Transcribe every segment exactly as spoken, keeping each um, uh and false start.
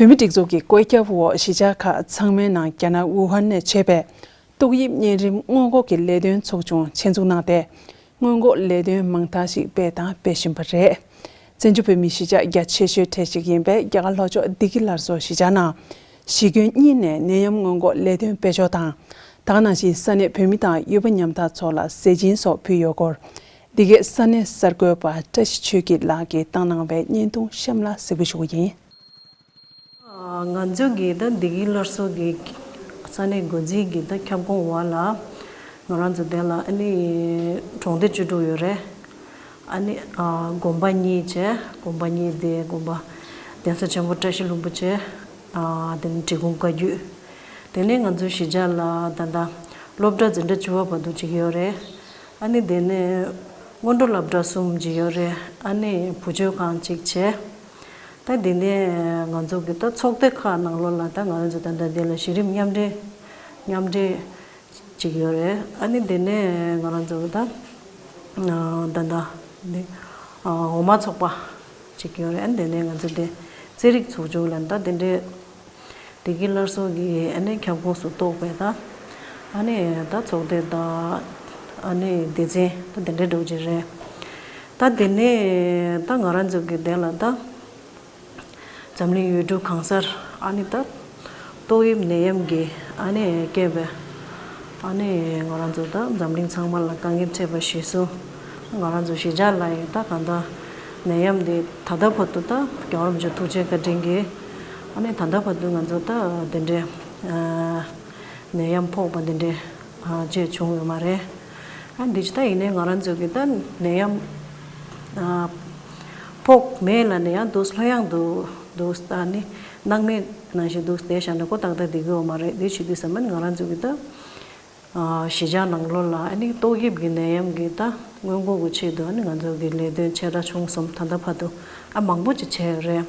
བོད་མིའི་སྒྲིག་འཛུགས་ཀྱི་བཀོད་ཁྱབ་འོག་གཞིས་ཆགས་ཁག་ཚང་མའི་ནང་རྒྱ་ནག་ཝུ་ཧན་ནས་མཆེད་པའི་ཏོག་དབྱིབས་གཉན་རིམས་སྔོན་འགོག་གི་ལས་དོན་ཚོགས་ཆུང་ཆེད་འཛུགས་གནང་སྟེ། སྔོན་འགོག་ལས་དོན་མང་དག་ཞིག་སྤེལ་དང་སྤེལ་བཞིན་པ་རེད། བཙན་བྱོལ་བོད་མིའི་གཞིས་ཆགས་རྒྱ་ཆེ་ཤོས་གྲས་ཤིག་ཡིན་པའི་རྒྱ་གར་ལྷོ་ཕྱོགས་བདེ་སྐྱིད་སླར་གསོ་གཞིས་ཆགས་ནང་། གཞིས་དགོན་གཉིས་ནས་ནད་ཡམས་སྔོན་འགོག་ལས་དོན་སྤེལ་ཕྱོགས་དང་། ད་ག་ནང་བཞིན་ས་གནས་བོད་མི་དང་ཡུལ་པ་ཉམ་ཐག་ཚོ་ལ་ཟས་སྦྱིན་སོགས་ཕུལ་ཡོད་སྐོར། འདི་གའི་ས་གནས་གསར་འགོད་པ་བཀྲ་ཤིས་ཆོས་སྐྱིད་ལགས་ཀྱིས་བཏང་གནང་བའི་བརྙན་ཐུང་གཤམ་ལ་གཟིགས་འབུལ་ཞུ་གི་ཡིན། ང་ཚོ་གི་ད་བདེ་སྐྱིད་སླར་གསོ་གི་ས་གནས་འགོ་འཛིན་གྱི་ད་ཁྱབ་ཁོངས་འོག་ལ། ང་རང་ཚོ་དེ་ལ་ཨ་ནི་གྲོང་སྡེ་བཅུ་དྲུག་ཡོད་རེད། ཨ་ནི་དགོན་པ་གཉིས་བྱས། དགོན་པ་གཉིས་དེ་དགོན་པ་གདན་ས་ཆེན་པོ་བཀྲ་ཤིས་ལྷུན་པོ་བྱས། དེ་ནས་འབྲི་གུང་བཀའ་བརྒྱུད། དེ་ནས་ང་ཚོའི་གཞིས་ཆགས་ལ་ད་ལྟ་སློབ་གྲྭ་འཛིན་གྲྭ་བཅུ་པ་བར་དུ་གཅིག་ཡོད་རེད། ཨ་ནི་དེ་ནས་སྔོན་འགྲོ་སློབ་གྲྭ་གསུམ་གཅིག་ཡོད་རེད། ཨ་ནི་བུ་བཅོལ་ཁང་གཅིག་བྱས། ད་དེ་ནས་ང་ཚོ་གི་ད་ཚོགས་སྡེ་ཁག་ནང་ལོགས་ལ་ད་ང་རང་ཚོ་ད་ལྟ་འདི་ལ་གཞི་རིམ་མཉམ་འབྲེལ་མཉམ་འབྲེལ་གཅིག་ཡོད་རེད། ཨ་ནི་དེ་ནས་ང་རང་ཚོ་གི་ད་ད་ལྟ་འདི་འོ་མ་ཚོགས་པ་གཅིག་ཡོད་རེད། ཨ་ནི་དེ་ནས་ང་ཚོ་དེ་རྩེད་རིགས་ཚོགས་ཆུང་ལ་ད་དེ་འདྲའི་བདེ་སྐྱིད་སླར་གསོ་གི་ཨ་ནི་ཁྱབ་ཁོངས་སུ་གཏོགས་པའི་ད་ཨ་ནི་ད་ཚོགས་སྡེ་དང་ཨ་ནི་སྡེ་ཚན་ད་དེ་འདྲའི་འགྲོ་གི་རེད། ད་དེ་ནས་ད་ང་རང་ཚོ་གི་དེ་ལ་ད། འཛམ་གླིང་ཡུལ་གྲུ་གང་སར་ཨ་ནི་ད་ཏོག་དབྱིབས་ནད་ཡམས་ཀྱི་ཨ་ནི་རྐྱེན་པས་ཨ་ནི་ང་རང་ཚོ་ད་འཛམ་གླིང་ཚང་མ་ལ་དཀའ་ངལ་འཕྲད་པ་གཞིར་བཟུང་། ང་རང་ཚོ་གཞིས་ཆགས་ལ་ཡང་ད་གང་ལྟར་ནད་ཡམས་འདི་ད་ལྟ་བར་དུ་ད་རྒྱལ་བ་རིན་པོ་ཆེ་ཐུགས་རྗེ་བཀའ་དྲིན་གྱིས་ཨ་ནི་ད་ལྟ་བར་དུ་ང་ཚོ་ད་དེ་འདྲའི་ནད་ཡམས་ཕོག་པ་དེ་འདྲའི་ཅིག་བྱུང་ཡོད་མ་རེད། ཨ་འདི་ཅི་ད་ཡིན་ནའི་ང་རང་ཚོ་གི་ད་ནད་ཡམས་ཕོག་མེད་ལབ་ནའི་ཡང་འདུག་ལྷོད་ཡངས་འདུག་འདུག་ད་ནི་སྣང་མེད་ནང་བཞིན་འདུག་བསྡད་བཞག་ན་ཁོ་ཏག་ཏག་བསྡད་ཀྱི་ཡོད་མ་རེད། འདི་བྱེད་དུས་ཙམ་པ་ནི་ང་རང་ཚོ་གི་ད་གཞིས་ཆགས་ནང་ལོགས་ལ་ཨ་ནི་ཏོག་དབྱིབས་ཀྱི་ནད་ཡམས་ཀྱི་ད་སྔོན་འགོག་གི་ཆེད་དུ་ཨ་ནི་ང་ཚོ་གི་ལས་དོན་ཆེ་ཕྲ་ཆུང་གསུམ་ད་ལྟ་བར་དུ་ཨ་མང་པོ་ཅིག་བྱས་ཡོད་རེད།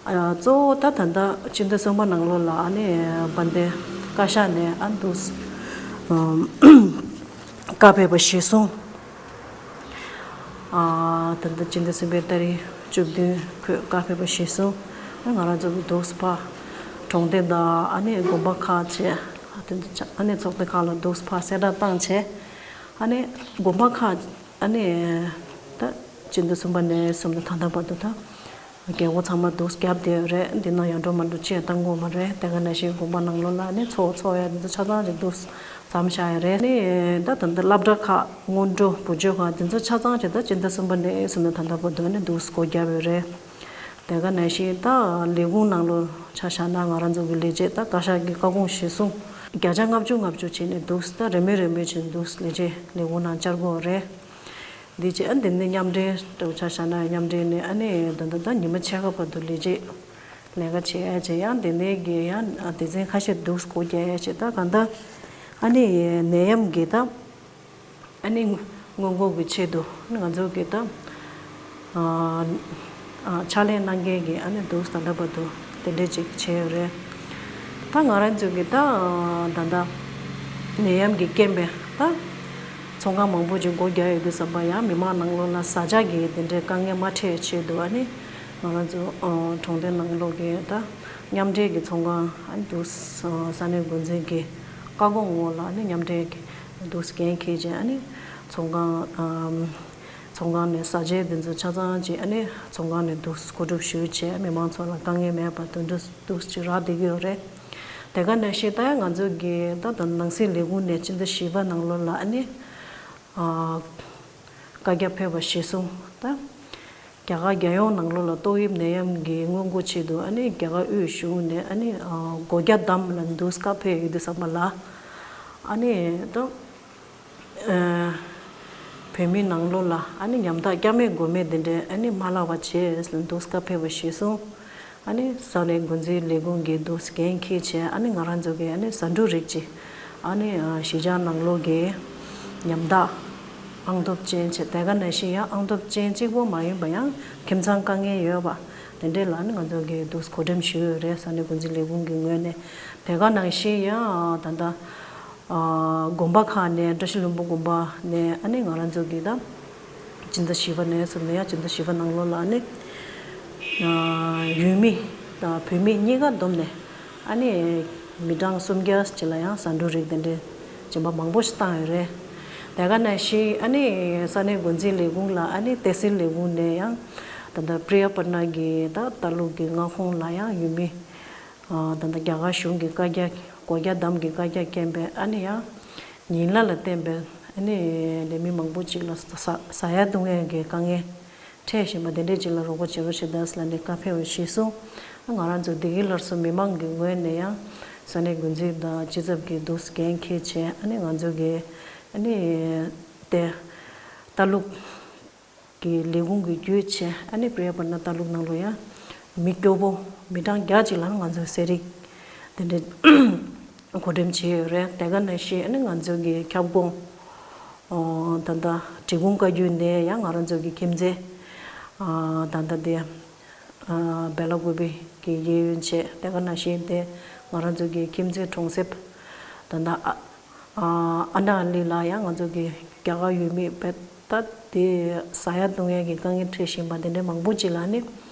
ཨ་གཙོ་བོ་ད་ད་ལྟ་སྤྱི་ཟླ་གསུམ་པ་ནང་ལོགས་ལ་ཨ་ནི་དཔལ་ལྡན་བཀའ་ཤག་ནས་ཨ་འདུག་བཀའ་ཕེབས་པ་གཞིར་བཟུང་། ཨ་ད་ལྟ་སྤྱི་ཟླ་གསུམ་པའི་ཏ་རིག་བཅུ་བདུན་ཁོས་བཀའ་ཕེབས་པ་གཞིར་བཟུང་། ཨ་ང་རང་ཚོ་གི་འདུག་ཕར་གྲོང་སྡེ་དང་ཨ་ནི་དགོན་པ་ཁག་བྱས། ཨ་དེ་ཚོ་ཨ་ནི་ཚོགས་སྡེ་ཁག་ལ་འདུག་ཕར་གསལ་བསྒྲགས་བཏང་བྱས། ཨ་ནི་དགོན་པ་ཁག་ཨ་ནི་ད་སྤྱི་ཟླ་གསུམ་པ་ནས་བཟུང་ནས་ད་ལྟ་བར་དུ་ད་རྒྱལ་སྒོ་ཚང་མ་འདུག་བརྒྱབ་བསྡད་ཡོད་རེད། འདི་ནང་ཡར་འགྲོ་མར་འགྲོ་ཅི་ཡང་བཏང་དགོས་མ་རེད། དེ་ག་ནང་བཞིན་དགོན་པ་ནང་ལོགས་ལ་ནི་ཚོགས་འཚོགས་ཡ་འདི་ཚོ་ཆ་ཚང་ཅིག་འདུག་མཚམས་བཞག་ཡ་རེད། ནི་ད་ད་ལྟ་སློབ་གྲྭ་ཁག་སྔོན་འགྲོ་བུ་བཅོལ་ཁག་འདི་ཚོ་ཆ་ཚང་ཅིག་ད་སྤྱི་ཟླ་གསུམ་པ་ནས་བཟུང་ནས་ད་ལྟ་བར་དུ་ནི་འདུག་སྒོ་བརྒྱབ་ཡོད་རེད། དེ་ག་ནང་བཞིན་ད་ལས་ཁུངས་ནང་ལོགས་ཆ་བཞག་ན་ང་རང་ཚོ་གི་ལས་བྱེད་ད་བཀའ་ཤག་གི་བཀའ་དགོངས་གཞིར་བཟུང་བརྒྱ་ཆ་ལྔ་བཅུ་ལྔ་བཅུ་བྱས་ནས་འདུག་ད་རེ་མོས་རེ་མོས་བྱས་ནས་འདུག་ལས་བྱེད་ལས་ཁུངས་ནང་བཅར་དགོས་རེད། འདི་བྱས་ཨ་འདི་ནས་མཉམ་འབྲེལ་འདྲ་བོ་ཆ་བཞག་ན་མཉམ་འབྲེལ་ནས་ཨ་ནི་ད་ལྟ་ད་ཉི་མ་ཕྱེད་ཀ་བར་དུ་ལས་བྱེད་ལས་ཀ་བྱེད་ཡ་བྱེད་ཡང་དེ་ནས་གི་ཡང་སྡེ་ཚན་ཁ་ཤས་འདུག་སྒོ་རྒྱག་ཡ་བྱེད་ད་གང་ལྟར་ཨ་ནི་ནད་ཡམས་གི་ད་ཨ་ནི་སྔོན་འགོག་གི་ཆེད་དུ་ང་ཚོ་གི་ད་ཕྱག་ལས་གནང་མཁན་གྱི་ཨ་ནི་འདུག་ད་ལྟ་བར་དུ་དེ་འདྲས་ཅིག་བྱས་ཡོད་རེད། ད་ང་རང་ཚོ་གི་ད་ད་ལྟ་ནད་ཡམས་ཀྱི་རྐྱེན་པས་ད་ཚོང་ཁང་མང་པོ་ཅིག་སྒོ་རྒྱག་ཡོད་དུས་ཙམ་པ་ཡང་མི་མང་ནང་ལོགས་ལ་བཟའ་བཅའ་གི་དེ་འདྲའི་དཀའ་ངལ་མ་འཕྲད་ཆེད་དུ་ཨ་ནི་ང་རང་ཚོ་གྲོང་སྡེ་ནང་ལོགས་ཀྱི་ད་མཉམ་འབྲེལ་གྱི་ཚོང་ཁང་ཨ་ནི་འདུག་ས་གནས་འགོ་འཛིན་གྱི་བཀའ་དགོངས་འོག་ལ་ཨ་ནི་མཉམ་འབྲེལ་གྱི་འདུག་འགན་འཁྱེར་བྱས་ཨ་ནི་ཚོང་ཁང་ཚོང་ཁང་ནས་བཟའ་བཅའ་དེ་ཚོ་ཆ་ཚང་ཅིག་ཨ་ནི་ཚོང་ཁང་ནས་འདུག་མཁོ་སྒྲུབ་ཞུས་བྱས་མི་མང་ཚོ་ལ་དཀའ་ངལ་མེད་པ་དོན་འགྲུབ་འདུག་ཅིག་རག་བསྡད་ཀྱི་ཡོད་རེད། དེ་ག་ནང་བཞིན་ད་ཡང་ང་ཚོ་གི་ད་ད་ནང་སྲིད་ལས་ཁུངས་ནས་སྤྱི་ཟླ་བཞི་པ་ནང་ལོགས་ལ་ཨ་ནི་བཀའ་རྒྱ་ཕེབས་པ་གཞིར་བཟུང་ད་རྒྱ་གར་རྒྱལ་ཡོངས་ནང་ལོགས་ལ་ཏོག་དབྱིབས་ནད་ཡམས་ཀྱི་སྔོན་འགོག་ཆེད་དུ་ཨ་ནི་རྒྱ་གར་དབུས་གཞུང་ནས་ཨ་ནི་སྒོ་རྒྱ་བསྡམས་ལ་འདུག་བཀའ་ཕེབས་ཡོད་དུས་ཙམ་པ་ལ་ཨ་ནི་ད། བོད་མི་ནང་ལོགས་ལ་ཨ་ནི་ཉམ་ཐག་སྐྱབས་མེད་མགོན་མེད་དེ་འདྲའི་ཨ་ནི་མ་ལྷག་པ་བྱས་ལ་འདུག་བཀའ་ཕེབས་པ་གཞིར་བཟུང་། ཨ་ནི་ས་གནས་འགོ་འཛིན་ལས་ཁུངས་ཀྱིས་འདུག་འགན་འཁྱེར་བྱས་ཨ་ནི་ང་རང་ཚོ་གི་ཨ་ནི་ཟ་འབྲུ་རིགས་ཀྱི་ཨ་ནི་གཞིས་ཆགས་ནང་ལོགས་ཀྱི་ཉམ་ཐག་ཨང་ཐོབ་ཅན་བྱས་དེ་ག་ནང་བཞིན་ཡང་ཨང་ཐོབ་ཅན་གཅིག་པོ་མ་ཡིན་པ་ཡང་ཁྱིམ་ཚང་དཀའ་ངལ་ཡོད་པ་དེ་འདྲས་ལ་ཨ་ནི་ང་ཚོ་གིས་འདུག་གོ་འགྲེམས་ཞུས་ཡོད་རེད། ས་གནས་འགོ་འཛིན་ལས་ཁུངས་ཀྱི་ངོས་ནས་དེ་ག་ནང་བཞིན་ཡང་ད་ལྟ། དགོན་པ་ཁག་ནས་བཀྲ་ཤིས་ལྷུན་པོ་དགོན་པ་ནས་ཨ་ནི་ང་རང་ཚོ་གི་ད་སྤྱི་ཟླ་བཞི་པ་ནས་བཟུང་ནས་ཡང་སྤྱི་ཟླ་བཞི་པ་ནང་ལོགས་ལ་ཨ་ནི་ཡུལ་མི་ དང་བུད་མེད་གཉིས་ཀ་བསྡོམས་ནས་ཨ་ནི་མི་གྲངས་སུམ་བརྒྱ་ཅིག་ལ་ཡང་ཟ་འབྲུ་རིགས་དེ་འདྲའི་སྦྱིན་པ་མང་པོ་ཞིག་བཏང་ཡོད་རེད། དེ་ག་ནང་བཞིན་ཨ་ནི་ས་གནས་འགོ་འཛིན་ལས་ཁུངས་ལ་ཨ་ནི་བསྟན་སྲིད་ལས་ཁུངས་ནས་ཡང་ད་ལྟ་པྲི་ཡ་པ་ཊ་ན་གི་ད་ལྟ་ལུགས་ཀྱི་མངའ་ཁོངས་ལ་ཡང་ཡོད་མི་ད་ལྟ་རྒྱ་གར་གཞུང་གི་བཀའ་རྒྱ་སྒོ་རྒྱ་བསྡམས་ཀྱི་བཀའ་རྒྱ་བསྐྱོན་པའི་ཨ་ནི་ཡང་ཉིན་གླ་ལ་བརྟེན་པའི་ཨ་ནི་ལས་མི་མང་པོ་ཅིག་ལ་ཟ་ཟ་ཡ་བཏུང་ཡ་གི་དཀའ་ངལ་འཕྲད་བཞིན་པ་དེ་འདྲས་ཅིག་ལ་རོགས་པ་བྱེད་རོགས་བྱེད་དང་ལ་ནི་བཀའ་ཕེབས་པ་གཞིར་བཟུང་ང་རང་ཚོ་བདེ་སྐྱིད་སླར་གསོ་མི་མང་གི་ངོས་ནས་ཡང་ས་གནས་འགོ་འཛིན་དང་སྤྱི་ཚབ་ཀྱི་འདུག་འགན་འཁྱེར་བྱས་ཨ་ནི་ང་ཚོ་གི་ཨ་ནི་དེ་ལྟ་ལུགས་ཀྱི་ལས་ཁུངས་ཀྱི་བརྒྱུད་བྱས་ཨ་ནི་པྲི་ཡ་པ་ཊ་ན་ལྟ་ལུགས་ནང་ལ་ཡང་མི་སྐྱོ་པོ་མི་གྲངས་བརྒྱ་ཅིག་ལ་ང་ཚོ་ཟས་རིགས་དེ་འདྲས་བགོ་འགྲེམས་བྱས་ཡོད་རེད། དེ་ག་ནང་བཞིན་ཨ་ནི་ང་ཚོ་གི་ཁྱབ་ཁོངས་ཨོ་ད་ལྟ་འབྲི་གུང་བཀའ་བརྒྱུད་ནས་ཡང་ང་རང་ཚོ་གི་ཁྱིམ་མཚེས་ཨ་ད་ལྟ་དེ་ཨ་སྦེ་ལ་ཀུ་པི་གི་གཡས་གཡོན་བྱས། དེ་ག་ནང་བཞིན་དེ་ང་རང་ཚོ་གི་ཁྱིམ་མཚེས་གྲོང་གསེབ་ད་ལྟ་ཨ་ཨ་ཨ་ན་ཨ་ལི་ལ་ཡང་ང་ཚོ་གི་རྒྱ་གར་ཡུལ་མི་བེད་ད་དེ་ཟ་ཡ་བཏུང་ཡ་གི་དཀའ་ངལ་འཕྲད་བཞིན་པ་དེ་འདྲའི་མང་པོ་ཅིག་ལ་ནི་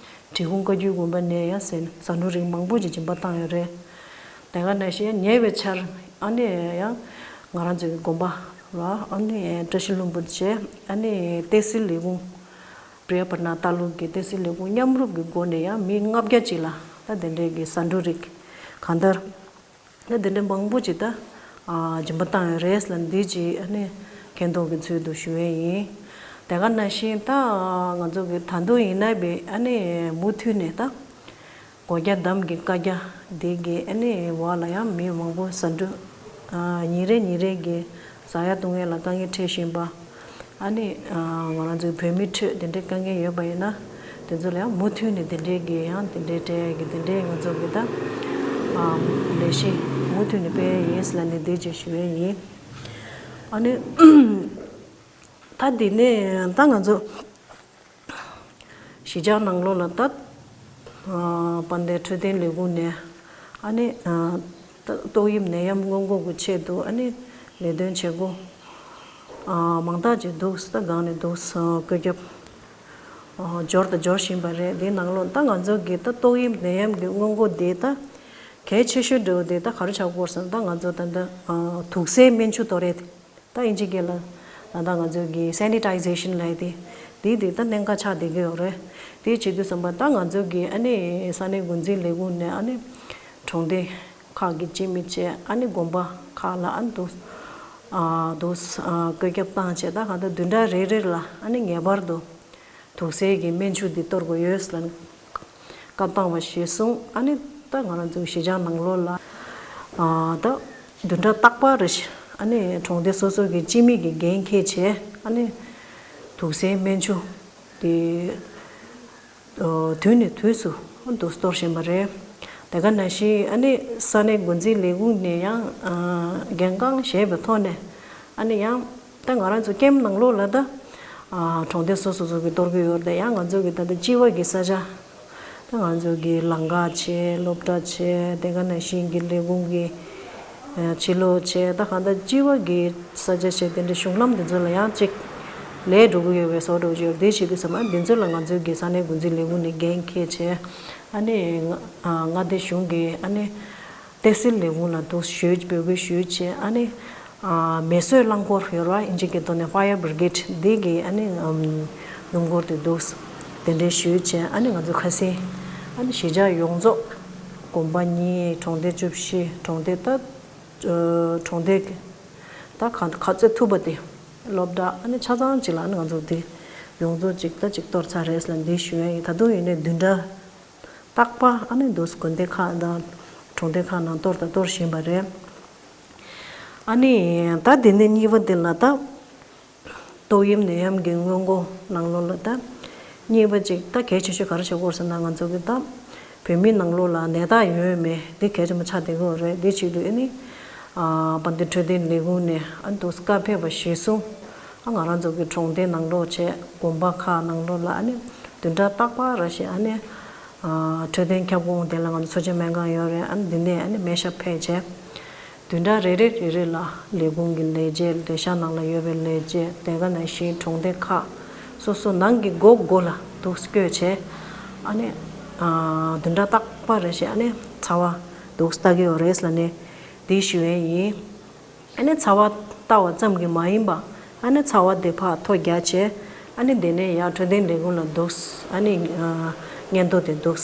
འབྲི་གུང་བཀའ་བརྒྱུད་དགོན་པ་ནས་ཡང་ཟས་ཟ་འབྲུ་རིགས་མང་པོ་ཅིག་སྦྱིན་པ་བཏང་ཡོད་རེད། དེ་ག་ནང་བཞིན་ཉེ་བའི་ཆར་ཨ་ནི་ཡང་ང་རང་ཚོའི་དགོན་པ་ལ་ཨ་ནི་བཀྲ་ཤིས་ལྷུན་པོ་བྱས་ཨ་ནི་བསྟན་སྲིད་ལས་ཁུངས་པྲི་ཡ་པ་ཊ་ན་ལྟ་ལུགས་ཀྱི་བསྟན་སྲིད་ལས་ཁུངས་མཉམ་རུབ་ཀྱི་སྒོ་ནས་ཡང་མི་ལྔ་བརྒྱ་ཅིག་ལ་ད་དེ་འདྲའི་གི་ཟ་འབྲུ་རིགས་གང་ལྟར་ད་དེ་འདྲའི་མང་པོ་ཅིག་ད་ཨ་སྦྱིན་པ་བཏང་ཡོད་རེད་ལ་འདི་ཅིག་ཨ་ནི་མཁྱེན་རྟོགས་ཀྱི་ཚུལ་དུ་ཞུ་ཡས་ཡིན། དེ་ག་ནང་བཞིན་ད་ང་ཚོ་གི་ད་དུང་ཡིན་ན་བས་ཨ་ནི་མུ་མཐུད་ནས་ད་སྒོ་རྒྱ་བསྡམས་ཀྱི་བཀའ་རྒྱ་འདི་གི་ཨ་ནི་འོག་ལ་ཡང་མི་མང་པོ་ཟ་འབྲུ་ཨ་ཉིན་རེ་ཉིན་རེ་གི་ཟ་ཡ་བཏུང་ཡ་ལ་དཀའ་ངལ་འཕྲད་བཞིན་པ། ཨ་ནི་ཨ་ང་རང་ཚོའི་བོད་མི་ཁྲོད་དེ་འདྲའི་དཀའ་ངལ་ཡོད་པ་ཡིན་ན་དེ་ཚོ་ལ་ཡང་མུ་མཐུད་ནས་དེ་འདྲའི་གི་ཡང་དེ་འདྲའི་སྤྲད་ཀྱི་དེ་འདྲའི་ང་ཚོ་གི་ད་ཨ་ལས་གཞི་མུ་མཐུད་ནས་སྤེལ་ཡིན་ལ་ནི་འདི་ཅིག་ཞུ་ཡས་ཡིན། ཨ་ནི་ད་འདི་ནས་ད་ང་ཚོ་གཞིས་ཆགས་ནང་ལོགས་ལ་ད་ཨ་དཔལ་ལྡན་འཕྲོད་བསྟེན་ལས་ཁུངས་ནས་ཨ་ནི་ཨ་ད་ཏོག་དབྱིབས་ནད་ཡམས་སྔོན་འགོག་གི་ཆེད་དུ་ཨ་ནི་ལས་དོན་བྱེད་སྒོ་ཨ་མང་དག་ཅིག་འདུག་ད་སྒང་ནས་འདུག་བཀོད་ཁྱབ་ཨ་འབྱོར་དང་འབྱོར་བཞིན་པ་རེད། དེའི་ནང་ལོགས་ད་ང་ཚོ་གི་ད་ཏོག་དབྱིབས་ནད་ཡམས་ཀྱི་སྔོན་འགོག་དེ་ད་གལ་ཆེ་ཤོས་འདྲ་བོ་དེ་ད་ག་རེ་ཆགས་ཀྱི་ཡོད་ཟེར་ན་ད་ང་ཚོ་ད་ལྟ་ཨ་དུག་སེལ་སྨན་ཆུ་གཏོར་ཡས་དེ། ད་ཨིན་ཇི་སྐད་ལ་ད་ལྟ་ང་ཚོའི་གི་སེ་ནི་ཊའི་ཟེ་ཤན་ལབ་ཡས་དེ་དེ་དེ་ད་གནད་འགག་ཆགས་བསྡད་ཀྱི་ཡོད་རེད། དེ་བྱེད་དུས་ཙམ་པ་ད་ང་ཚོའི་གི་ཨ་ནི་ས་གནས་འགོ་འཛིན་ལས་ཁུངས་ནས་ཨ་ནི་གྲོང་སྡེ་ཁག་གི་སྤྱི་མི་བཅས་ཨ་ནི་དགོན་པ་ཁག་ལ་ཨ་ནི་དུ་ཨ་དུ་ཨ་བཀོད་ཁྱབ་བཏང་བྱས་ད་གང་ལྟར་བདུན་ཕྲག་རེ་རེ་ལ་ཨ་ནི་ངེས་པར་དུ་དུག་སེལ་གྱི་སྨན་ཆུ་འདི་གཏོར་དགོས་ཡོད་ལ་བཀའ་བཏང་བ་གཞིར་བཟུང་ཨ་ནི་ད་ང་རང་ཚོའི་གཞིས་ཆགས་ནང་ལོགས་ལ་ཨ་ད་བདུན་ཕྲག་རྟག་པར་རེ་བཞིན་ཨ་ནི་གྲོང་སྡེ་སོ་སོ་གི་སྤྱི་མི་གི་འགན་འཁྱེར་བྱས་ཨ་ནི་དུག་སེལ་སྨན་ཆུ་དེ་ཨ་དུས་ནས་དུས་སུ་འདུ་གཏོར་བཞིན་པ་རེད། དེ་ག་ནང་བཞིན་ཨ་ནི་ས་གནས་འགོ་འཛིན་ལས་ཁུངས་ནས་ཡང་ཨ་འགན་རྐང་བཞེས་པའི་ཐོག་ནས་ཨ་ནི་ཡང་། ད་ང་རང་ཚོ་ཀེམ་ནང་ལོགས་ལ་ད་ཨ་གྲོང་སྡེ་སོ་སོ་སོ་གི་གཏོར་གི་ཡོད་རེད། ཡང་ང་ཚོ་གི་ད་ལྟ་སྤྱི་བ་གི་ས་ཆ་ད་ང་ཚོ་གི་ལམ་ཁ་བྱས་སློབ་གྲྭ་བྱས་དེ་ག་ནང་བཞིན་གི་ལས་ཁུངས་གི་ཨ་ཕྱི་ལོགས་བྱས་ད་གང་ལྟར་སྤྱི་བ་གི་ས་ཆ་བྱས་དེ་འདྲ་གཞུང་ལམ་དེ་ཚོ་ལ་ཡང་ཅིག་ལས་འགྲོ་གི་ཡོད་པའི་བཟོ་འདྲ་ཅིག་ཡོད་རེད། དེ་བྱེད་དུས་ཙམ་པ་འདི་ཚོ་ལ་ང་ཚོ་གི་ས་གནས་འགོ་འཛིན་ལས་ཁུངས་ནས་འགན་འཁྱེར་བྱས་ཨ་ནི་ང་ཨ་མངའ་སྡེ་གཞུང་གི་ཨ་ནི། བསྟན་སྲིད་ལས་ཁུངས་ལ་འདུག་ཞུས་འབོད་སྐུལ་ཞུས་བྱས་ཨ་ནི་ཨ་མེ་གསོད་རླངས་འཁོར་ཡོད་ར་ཨིན་ཇི་སྐད་ཐོག་ནས་ཕ་ཡར་བྷི་རི་གེད་འདི་གི་ཨ་ནི་ཨམ་སྣུམ་འཁོར་དེ་འདུག་དེ་འདྲའི་ཞུས་བྱས་ཨ་ནི་ང་ཚོ་ཁ་སང་ཨ་ནི་གཞིས་ཆགས་ཡོངས་རྫོགས་དགོན་པ་གཉིས་གྲོང་སྡེ་བཅུ་བཞི་གྲོང་སྡེ་ད་ཨ་གྲོང་སྡེ་ད་ག་ག་ཚོད་ཐུབ་པ་དེ་སློབ་གྲྭ་ཨ་ནི་ཆ་ཚང་གཅིག་ལ་ཨ་ནི་ང་ཚོ་དེ་ཡོངས་རྫོགས་གཅིག་ད་གཅིག་གཏོར་ཚར་རེད་ལ་འདི་ཞུ་ཡ་ཡིན། ད་དུང་ཡིན་ནའི་བདུན་ཕྲག་རྟག་པར་ཨ་ནི་འདུག་དགོན་སྡེ་ཁག་དང་གྲོང་སྡེ་ཁག་ནང་གཏོར་དང་གཏོར་བཞིན་པ་རེད། ཨ་ནི་ད་དེ་ནས་གཉིས་པ་དེ་ལ་ད་ཏོག་དབྱིབས་ནད་ཡམས་ཀྱི་སྔོན་འགོག་ནང་ལོགས་ལ་ད་གཉིས་པ་ཅིག་ད་གལ་ཆེ་ཤོས་ག་རེ་བྱེད་དགོས་ཟེར་ན་ང་ཚོ་གི་ད་བོད་མི་ནང་ལོགས་ལ་ནད་རྟགས་ཡོད་མེད་འདི་གལ་ཆེན་པོ་ཆགས་བསྡད་ཀྱི་ཡོད་རེད། འདི་བྱེད་དུས་ཨ་ནི་ཨ་དཔལ་ལྡན་འཕྲོད་བསྟེན་ལས་ཁུངས་ནས་ཨ་ནི་འདུག་བཀའ་ཕེབས་པ་གཞིར་བཟུང་ཨ་ང་རང་ཚོ་གི་གྲོང་སྡེ་ནང་ལོགས་བྱས་དགོན་པ་ཁག་ནང་ལོགས་ལ་ཨ་ནི་བདུན་ཕྲག་རྟག་པར་རེ་བཞིན་ཨ་ནི་ཨ་འཕྲོད་བསྟེན་ཁྱབ་ཁོངས་དེ་ལ་ང་ཚོ་འཚོ་བྱེད་སྨན་ཁང་ཡོད་རེད། ཨ་ནི་འདི་ནས་ཨ་ནི་སྨན་ཞབས་ཕེབས་བྱས་བདུན་ཕྲག་རེ་རེ་རེ་རེ་ལ་ལས་ཁུངས་ཀྱི་ལས་བྱེད་ལས་ཤག་ནང་ལ་ཡོད་པའི་ལས་བྱེད་དེ་ག་ནང་བཞིན་གྲོང་སྡེ་ཁག་སོ་སོ་ནང་གི་སྒོ་སྒོ་ལ་འདུག་སྐྱོད་བྱས་ཨ་ནི་ཨ་བདུན་ཕྲག་རྟག་པ། པ་རེད་ཞེས་ཨ་ནི་ཚ་བ་འདུག་ལྟ་གི་ཡོད་རེད་ལབ་ནས་འདི་ཞུ་ཡས་ཡིན། ཨ་ནི་ཚ་བ་ལྟ་བ་ཙམ་གྱིས་མ་ཡིན་པ། ཨ་ནི་ཚ་བ་དེ་ཕར་ཐོ་རྒྱག་བྱས། ཨ་ནི་དེ་ནས་ཡར་འཕྲོད་བསྟེན་ལས་ཁུངས་ལ་འདུག་ཨ་ནི་ཨ་སྙན་ཐོ་དེ་འདུག་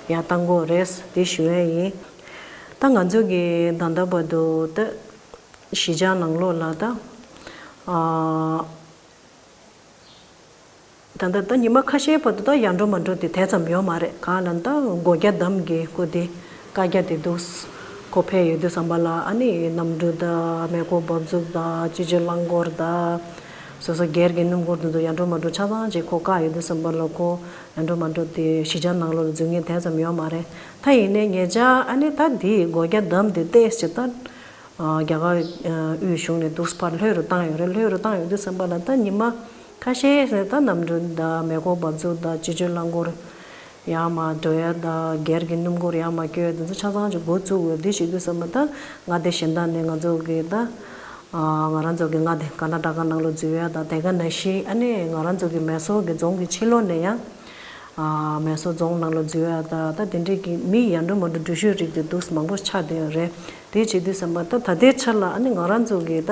ཡར་བཏང་དགོས་རེད། དེ་ཞུ་ཡས་ཡིན། ད་ང་ཚོ་གི་ད་ལྟ་བར་དུ་ད་གཞིས་ཆགས་ནང་ལོགས་ལ་ད་ཨ། ད་ལྟ་ད་ཉི་མ་ཁ་ཤས་བར་དུ་ད་ཡར་འགྲོ་མར་འགྲོ་དེ་དེ་ཙམ་ཡོད་མ་རེད། གང་ལ་ད་སྒོ་རྒྱ་འདམ་གྱི་སྐོར་དེ་བཀའ་རྒྱ་དེ་འདུག་ཁོ་ཕེབས་ཡོང་དུས་ཙམ་པ་ལ་ཨ་ནི་གནམ་གྲུ་དང་མེ་འཁོར་འབབ་ཚུགས་དང་སྤྱི་སྤྱོད་རླངས་འཁོར་དང་སོ་སོ་སྒེར་གྱི་སྣུམ་འཁོར་དེ་ཚོ་ཡར་འགྲོ་མར་འགྲོ་ཆ་ཚང་ཅིག་ཁོ་བཀག་ཡོང་དུས་ཙམ་པ་ལ་ཁོ་ཡར་འགྲོ་མར་འགྲོ་དེ་གཞིས་ཆགས་ནང་ལོགས་ལ་འཛུལ་མཁན་དེ་ཙམ་ཡོད་མ་རེད། ད་ཡིན་ནའི་ཉེ་ཆར་ཨ་ནི་ད་དེའི་སྒོ་རྒྱ་འདམ་དེ་ཏོག་ཙམ་ད། རྒྱ་གར་དབུས་གཞུང་ནས་འདུག་ཕར་ལྷོད་རུ་བཏང་ཡོད་རེད། ལྷོད་རུ་བཏང་ཡོད་དུས་ཙམ་པ་ལ་ད་ཉི་མ་ཁ་ཤས་ད་གནམ་གྲུ་དང་མེ་འཁོར་འབབ་ཚུགས་དང་སྤྱི་སྤྱོད་རླངས་འཁོར་ཡར་མར་འགྲོ་ཡ་དང་སྒེར་གྱི་སྣུམ་འཁོར་ཡར་མར་སྐྱོད་ཡ་དེ་ཚོ་ཆ་ཚང་ཅིག་འགོ་བཙུགས་ཡོད། འདི་བྱེད་དུས་ཙམ་པ་ད་མངའ་སྡེ་གཞན་དག་ནས་ང་ཚོ་གི་ད་ང་རང་ཚོ་གི་མངའ་སྡེ་ཀར་ན་ཊ་ཀ་ནང་ལོགས་འཛུལ་ཡ་དང་དེ་ག་ནང་བཞིན་ཨ་ནི་ང་རང་ཚོ་གི་མེ་སོར་གི་རྫོང་གི་ཕྱི་ལོགས་ནས་ཡང་། མེ་སོར་རྫོང་ནང་ལ་འཛུལ་ཡ་ད་ད་དེ་འདྲས་ཀྱི་མི་ཡར་འགྲོ་མར་འགྲོ་འགྲུལ་བཞུད་རིགས་དེ་འདུག་མང་པོ་ཆགས་བསྡད་ཡོད་རེད། དེ་བྱེད་དུས་ཙམ་པ་ད་ད་ལྟའི་ཆར་ལ་ཨ་ནི་ང་རང་ཚོ་གི་ད་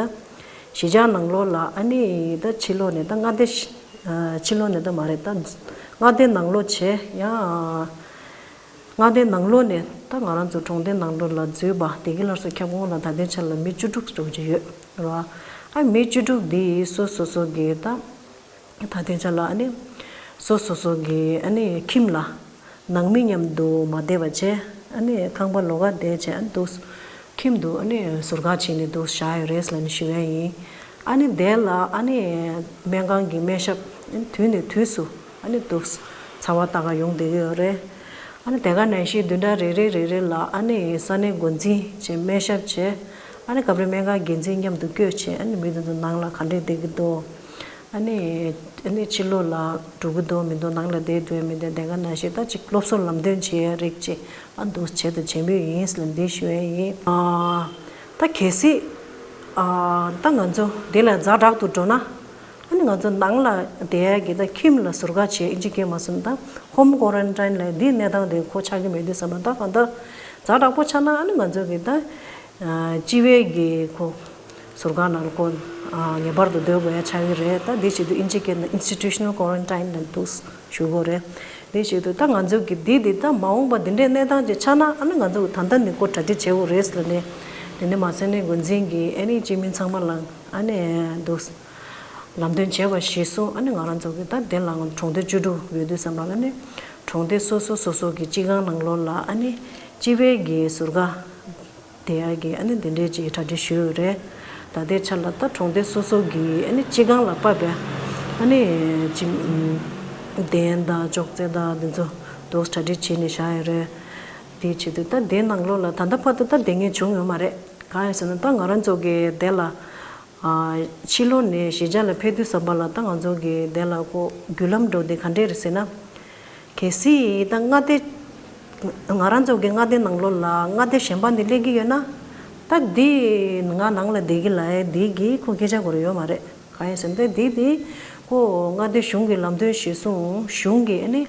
གཞིས་ཆགས་ནང་ལོགས་ལ་ཨ་ནི་ད་ཕྱི་ལོགས་ནས་ད་མངའ་སྡེ་ཕྱི་ལོགས་ནས་ད་མ་རེད། ད་མངའ་སྡེ་ནང་ལོགས་བྱས་ཡང་མངའ་སྡེ་ནང་ལོགས་ནས་ད་ང་རང་ཚོ་གྲོང་སྡེ་ནང་ལོགས་ལ་འཛུལ་བ་བདེ་སྐྱིད་སླར་གསོ་ཁྱབ་ཁོངས་ལ་ད་ལྟའི་ཆར་ལ་མི་བཅུ་དྲུག་འགྲོ་གི་ཡོད་རེད་བ། ཨ་མི་བཅུ་དྲུག་འདི་སོ་སོ་སོ་གི་ད། ད་དེ་ཆ་ལ་ཨ་ནི་སོ་སོ་སོ་གི་ཨ་ནི་ཁྱིམ་ལ་ནང་མི་མཉམ་དུ་མ་བསྡད་པ་བྱས། ཨ་ནི་ཁང་པ་ལོགས་ཀ་བསྡད་བྱས་ཨ་ནི་འདུག་ཁྱིམ་དུ་ཨ་ནི་ཟུར་བཀག་བྱས་ནས་འདུག་བཞག་ཡོད་རེད་ལབ་ནས་ཞུ་ཡ་ཡིན། ཨ་ནི་དེ་ལ་ཨ་ནི་སྨན་ཁང་གི་སྨན་ཞབས་དུས་ནས་དུས་སུ་ཨ་ནི་འདུག་ཚ་བ་ལྟ་ག་ཡོང་བསྡད་ཀྱི་ཡོད་རེད། ཨ་ནི་དེ་ག་ནང་བཞིན་བདུན་ཕྲག་རེ་རེ་རེ་རེ་ལ་ཨ་ནི་ས་གནས་འགོ་འཛིན་བྱས་སྨན་ཞབས་བྱས། ཨ་ནི་སྐབས་རེ་སྨན་ཁང་འགན་འཛིན་མཉམ་དུ་བསྐོས་བྱས་ཨ་ནི་མི་དེ་ཚོ་ནང་ལ་ག་འདྲས་བསྡད་ཀྱི་འདུག་ཨ་ནི་ཨ་ནི་ཕྱི་ལོགས་ལ་འགྲོ་གི་འདུག་མི་འདུག་ནང་ལ་བསྡད་འདུག་མི་འདུག་དེ་ག་ནང་བཞིན་ད་ཅིག་སློབ་གསོ་ལམ་སྟོན་བྱེད་ཡ་རིགས་ཅིག་ཨ་འདུག་བྱེད་དང་བྱེད་མུས་ཡིན་ཟེར་ལ་འདི་ཞུ་ཡ་ཡིན། ཨ་ད་གལ་སྲིད་ཨ་ད་ང་ཚོ་འདི་ལ་ཛ་དྲག་ཏུ་འགྲོ་ན། ཨ་ནི་ང་ཚོ་ནང་ལ་བསྡད་ཡ་གི་ད་ཁྱིམ་ལ་ཟུར་བཀག་བྱས་ཨིན་ཇི་སྐད་མ་སོང་ད་ཧོམ་ཀོ་རན་ཊིན་ལ་འདི་གནས་སྟངས་དེ་ཁོ་ཆགས་ཀྱི་མེད་དུས་ཙམ་པ་ད་གང་ལྟར་ཛ་དྲག་པོ་ཆགས་ན་ཨ་ནི་ང་ཚོ་གི་ད་སྤྱི་བའི་གི་ཁོ་ཟུར་བཀག་ནང་ལ་ཁོ་ངེས་པར་དུ་སྡོད་དགོས་ཡ་ཆགས་ཀྱི་རེད། ད་འདི་བྱེད་དུས་ཨིན་ཇི་སྐད་ནང་Institutional Quarantine་ལ་འདུག་ཞུ་དགོས་རེད། འདི་བྱེད་དུས་ད་ང་ཚོ་གི་འདི་འདི་ད་མ་འོངས་པ་འདི་འདྲའི་གནས་སྟངས་ཅིག་ཆགས་ན་ཨ་ནི་ང་ཚོ་ད་ལྟ་ནས་ཁོ་གྲ་སྒྲིག་བྱེད་དགོས་རེད་ཟེར་ནས་དེ་ནས་མ་ཟད་ནས་འགོ་འཛིན་གི་ཨ་ནི་སྤྱི་མི་ཚང་མ་ལ་ཨ་ནི་འདུག་ལམ་སྟོན་བྱས་པ་གཞིར་བཟུང་ཨ་ནི་ང་རང་ཚོ་གི་ད་དེ་ལའང་གྲོང་སྡེ་བཅུ་དྲུག་ཡོད་དུས་ཙམ་པ་ལ་ནི་གྲོང་སྡེ་སོ་སོ་སོ་སོ་གི་སྤྱི་ཁང་ནང་ལོགས་ལ་ཨ་ནི་སྤྱི་པའི་གི་ཟུར་བཀག་བསྡད་ཡ་གི་ཨ་ནི་དེ་འདྲས་ཀྱི་གྲ་སྒྲིག་ཞུས་ཡོད་རེད། ད་ལྟའི་ཆ་ལ་ད་གྲོང་སྡེ་སོ་སོ་གི་ཨ་ནི་སྤྱི་ཁང་ལ་ཕབ་པའི་ཨ་ནི་སྤྱི་གདན་དང་ཅོག་ཙེ་དང་དེ་ཚོ་འདུག་གྲ་སྒྲིག་བྱས་ནས་བཞག་ཡོད་རེད། དེ་བྱེད་དུས་ད་དེ་ནང་ལོགས་ལ་ད་ལྟ་བར་དུ་ད་བསྡད་མཁན་བྱུང་ཡོད་མ་རེད། གང་ཡིན་ཟེར་ན་ད་ང་རང་ཚོ་གི་དེ་ལ་ཕྱི་ལོགས་ནས་གཞིས་ཆགས་ལ་ཕེབས་དུས་ཙམ་པ་ལ་ད་ང་ཚོ་གི་དེ་ལ་ཁོ་བརྒྱུད་ལམ་འགྲོ་དེ་ག་འདྲས་རེད་ཟེར་ན། གལ་སྲིད་ད་མངའ་སྡེ་ང་རང་ཚོ་གི་མངའ་སྡེ་ནང་ལོགས་ལ་མངའ་སྡེ་གཞན་པ་འདི་སླེབས་ཀྱི་ཡོད་ན། ད་འདི་ང་ནང་ལ་བསྡད་ཀྱི་ལ་འདི་གི་ཁོ་སྐད་ཆ་གོ་ར་ཡོད་མ་རེད། གང་ཡིན་ཟེར་ན་འདི་འདི་ཁོ་མངའ་སྡེ་གཞུང་གི་ལམ་སྟོན་གཞིར་བཟུང་གཞུང་གི་ཨ་ནི་